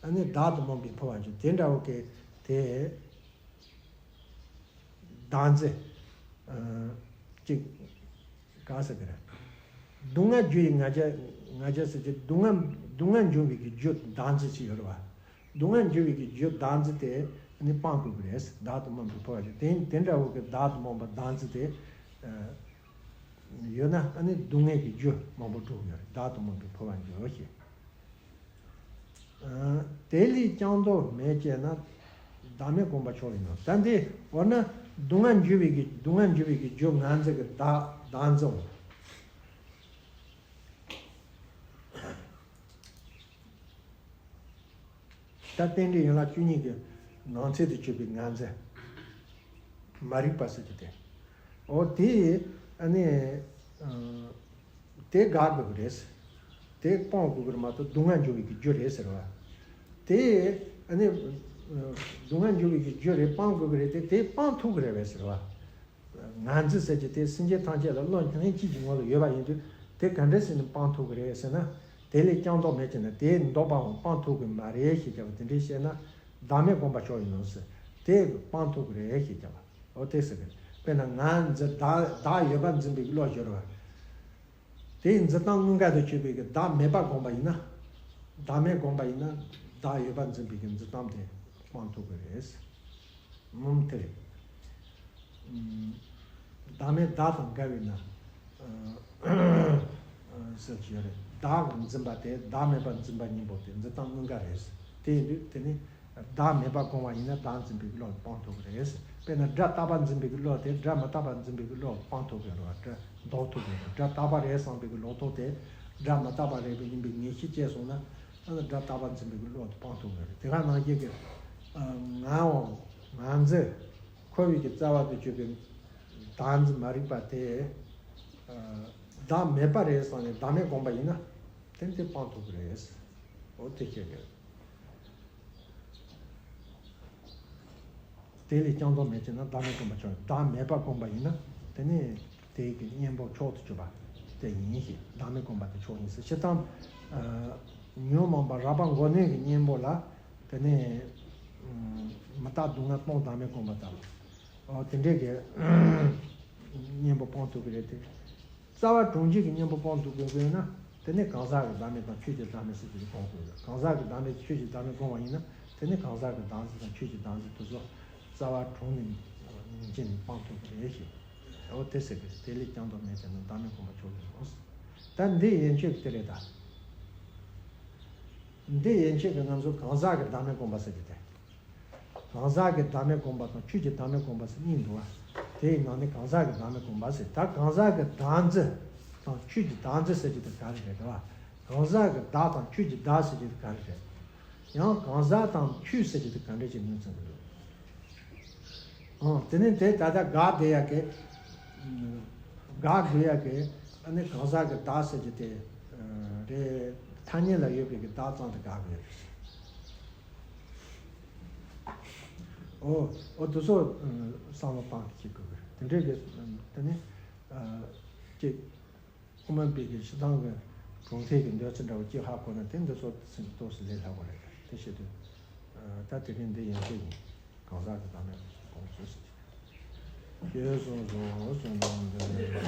ཨ་ནི་བདག་ཏུ་རྨོངས་པས་འཕེལ་བར་འགྱུར། དེ་འདྲ་བོ་གི་དེ། བདག་འཛིན། ཨ། གཅིག་ག་ཟེར་གི་རེད། སྡུག་བསྔལ་རྒྱུ་ཡི་ང་རྒྱལ། ང་རྒྱལ་ཟེར་གྱི་སྡུག་བསྔལ། སྡུག་བསྔལ་འབྱུང་བའི་གི་རྒྱུ་བདག་འཛིན་ཅིག་ཡོད་རེད་བ། སྡུག་བསྔལ་འབྱུང་བའི་གི་རྒྱུ་བདག་འཛིན་དེ་ནི་སྤང་དགོས་ཀྱི་རེད། བདག་ཏུ་རྨོངས་པས་འཕེལ་བར་འགྱུར། དེ་དེ་འདྲ་བོ་གི་བདག་ཏུ་རྨོངས་པ་བདག་འཛིན་དེ། ཨ། ཡོད་ན་ཨ་ནི་སྡུག་བསྔལ་གྱི་རྒྱུ་མང་པོ་འགྲོ་གི་ཡོད་རེད། བདག་ཏུ་རྨོངས་པས་འཕེལ་བར་འགྱུར་ཞེས། དེ་ལས་ཀྱང་དོགས་མེད་ཅེ་ན། བདག་མེད་སྒོམ་པ་མཆོག་ཡིན་ནོ། ད་འདི་འོ་ན་སྡུག་བསྔལ་འབྱུང་བའི་གི། སྡུག་བསྔལ་འབྱུང་བའི་གི་རྒྱུ་ང་འཛིན་གི་བདག། བདག་འཛིན་འོ། ད་རྟེན་འབྲེལ་ཡན་ལག་བཅུ་གཉིས་ཀྱི་ནང་ཚན་དུ་གྱུར་པའི་ང་འཛིན། མ་རིག་པ་ཟེར་གྱི་དེ། འོ་དེ་ཨ་ནི། ཨ། དེ་དགག་དགོས་ཀྱི་རེད། དེ་སྤང་དགོས་ཀྱི་རེད་མ་གཏོགས་སྡུག་བསྔལ་འབྱུང་བའི་གི་རྒྱུ་རེད་ཟེར་བ། དེ་ཨ་ནི། སྡུག་བསྔལ་འབྱུང་བའི་གི་རྒྱུ་རེད། སྤང་དགོས་ཀྱི་རེད་དེ། དེ་སྤང་ཐུབ་ཀྱི་རེད་པས་ཟེར་བ། ང་འཛིན་ཟེར་གྱི་དེ་སེམས་ཅན་ཐམས་ཅད་ལ་བློ་ལྷན་སྐྱེས་ཀྱི་ངོ་ལ་ཡོད་པ་ཡིན་དུས། དེ་ག་འདྲ་ཟེར་ནས་སྤང་ཐུབ་ཀྱི་རེད་ཟེར་ན། དེ་ལས་ཀྱང་དོགས་མེད་ཅེ་ན། དེ་ལྡོག་པའམ་སྤང་ཐུབ་ཀྱི་མ་རེད་ཞེས་བྱ་བ་དེ་འདྲའི་བཤད་ན། བདག་མེད་སྒོམ་པ་མཆོག་ཡིན་ནོ་ཟེར། དེ་སྤང་ཐུབ་ཀྱི་རེད་ཞེས་བྱ་བ། འོ་དེ་ཟེར་གི་རེད། དཔེར་ན་ང་འཛིན། བདག་བདག་ཡོད་པར་འཛིན་པའི་བློ་སྦྱོར་བ། དེའི་འཛིན་སྟངས་དངོས་འགལ་དུ་གྱུར་པའི་གི་བདག་མེད་པ་བསྒོམས་པ་ཡིན་ན། བདག་མེད་བསྒོམས་པ་ཡིན་ན་བདག་ཡོད་པར་འཛིན་པའི་གི་འཛིན་སྟངས་དེ་སྤང་ཐུབ་ཀྱི་རེད། ཨུམ། དེ་རེད། ཨུམ། བདག་མེད་བདག་དང་འགལ་བས་ན། ཨ། ཟེར་གྱི་ཡོད་རེད། བདག་འཛིན་པ་དེ་བདག་མེད་པར་འཛིན་པ་གཉིས་པོ་དེ་འཛིན་སྟངས་དངོས་འགལ་རེད། དེ་ཡིན་དུས་དེ་ནི། བདག་མེད་པ་བསྒོམས་པ་ཡིན་ན་བདག་འཛིན་པའི་བློ་སྤང་ཐུབ་ཀྱི་རེད། དཔེར་ན་སྒྲ་རྟག་པ་འཛིན་པའི་བློ་དེ་སྒྲ་མི་རྟག་པ་འཛིན་པའི་བློ་སྤང་ཐུབ་ཀྱི་རེད་བ། སྒྲ་ལྡོག་ཐུབ་ཀྱི་རེད། སྒྲ་རྟག་པ་རེད་བསམ་པའི་ལོག་རྟོག་དེ་སྒྲ་མི་རྟག་པ་རེད་པའི་ཡིན་པའི་ངེས་ཤེས་སྐྱེས་སོང་ན། ཨ་ནི་སྒྲ་རྟག་པ་འཛིན་པའི་བློ་དེ་སྤང་ཐུབ་ཀྱི་རེད། དེ་ག་ནང་བཞིན་གྱི། ཨ། ངའོ། ང་འཛིན། འཁོར་བའི་གི་རྩ་བ་དུ་གྱུར་པའི་བདག་འཛིན་མ་རིག་པ་དེ། ཨ། བདག་མེད་པ་རེད་བསམ་ནས་བདག་མེད་བསྒོམས་པ་ཡིན་ན། དེ་དེ་སྤང་ཐུབ་ཀྱི་རེད། འོ་དེ་བཤད་ཀྱི་རེད། དེ་ལས་ཀྱང་དོགས་མེད་ཅེ་ན། བདག་མེད་བསྒོམ་པ་མཆོག་ཡིན། བདག་མེད་པ་བསྒོམས་པ་ཡིན་ན། དེ་ནི་དེའི་གི་གཉེན་པོ་མཆོག་ཏུ་གྱུར་པ་དེ་ཡིན་ཞེས། བདག་མེད་བསྒོམ་པ་དེ་མཆོག་ཡིན་ཟེར། སྤྱིར་བཏང་། ཨ། ཉོན་མོངས་པ་རགས་པ་མགོ་གནོན་གྱི་གཉེན་པོ་ལ། དེ་ནི། ཨ། མི་རྟག་སྡུག་བསྔལ་སྤོང་། བདག་མེད་བསྒོམ་པ་ལྟ་བུ། འོ་དེ་འདྲའི་གི་གཉེན་པོ་སྤོང་ཐུབ་ཀྱི་རེད་དེ། རྩ་བ་གྲོང་ཁྱེར་གྱི་གཉེན་པོ་སྤོང་ཐུབ་དགོས་དགོས་ན། དེ་ནི་གང་ཟག་གི་བདག་མེད་དང་ཆོས་ཀྱི་བདག་མེད་ཟེར་གྱི་སྒོམ་དགོས་རེད། གང་ཟག་གི་བདག་མེད་ཆོས་ཀྱི་བདག་མེད་སྒོམ་པ་ཡིན་ན། དེ་ནི་གང་ཟག་གི་བདག་འཛིན་དང་ཆོས་ཀྱི་བདག་འཛིན་དེ་ཚོ་རྩ་བ་གྲོང་ནས་ཉིན་བྱེད་ནས་སྤང་ཐུབ་ཀྱི་རེད་ཞེས། འོ་དེ་ཟེར་གི་རེད། དེ་ལས་ཀྱང་དོགས་མེད་ཅེ་ན། བདག་མེད་སྒོམ་པ་མཆོག་ཡིན་ནོ། ད་འདི་ཡན་ཆོད་ཀྱི་དེ་རེད་ད། འདི་ཡན་ཆོད་ཀྱི་ང་ཚོ་གང་ཟག་གི་བདག་མེད་སྒོམ་པ་ཟེར་གྱི་དེ། གང་ཟག་གི་བདག་མེད་སྒོམ་པ་དང་ཆོས་ཀྱི་བདག་མེད་སྒོམ་པ་ཟེར་གཉིས་འདུག་བ། དེའི་ནང་ནས་གང་ཟག་གི་བདག་མེད་སྒོམ་པ་ཟེར། ད་གང་ཟག་གི་བདག་འཛིན་དང་ཆོས་ཀྱི་བདག་འཛིན་ཟེར་གྱི་དེ་ག་རེ་རེད་ད། གང་ཟག་གི་བདག་དང་ཆོས་ཀྱི་བདག་ཟེར་གྱི་དེ་ག་རེ་རེད། ཡང་གང་ཟག་དང་ཁྱོད་ཟེར་གྱི་དེ་ག་འདྲ་ཅིག་ངོས་འཛིན་གྱི་འདུག་ཨང་། དེ་ནས་དེ་ད་ལྟ་དགག་བསྡད་ཡ་གི། དགག་དགོས་ཡ་གི། ཨ་ནི་གང་ཟག་གི་བདག་ཟེར་གྱི་དེ་རེད། ཐ་སྙད་ལ་ཡོད་པའི་གི་བདག་ཙམ་དེ་དགག་དགོས་ཡ་རེད། ཨོ། ཨོ་དེ་ཚོ་བསམ་བློ་བཏང་གི་བྱེད་དགོས་གི་རེད། དེ་འདྲའི་གི་དེ་ནི་ཅིག་དབུ་མ་པའི་གི་སྤྱིར་བཏང་གི་གྲུབ་མཐའི་གི་འདོད་ཚུལ་འདྲ་བོ་ཅིག་ཧ་གོ་ན་དེ་འདི་ཚོ་ཚིག་ཏོག་ཙམ་ལས་སླ་བོ་རེད། དེ་བྱེད་དུས་ད་དེ་རིང་འདི་ཡན་ཆད་ཡིན། གང་ཟག་གི་བདག་མེད་དགོངས་ཚུལ་ཟེར་གྱི་རེད། ཞེས་གསུངས་སོ། གསུངས་དང་འདི་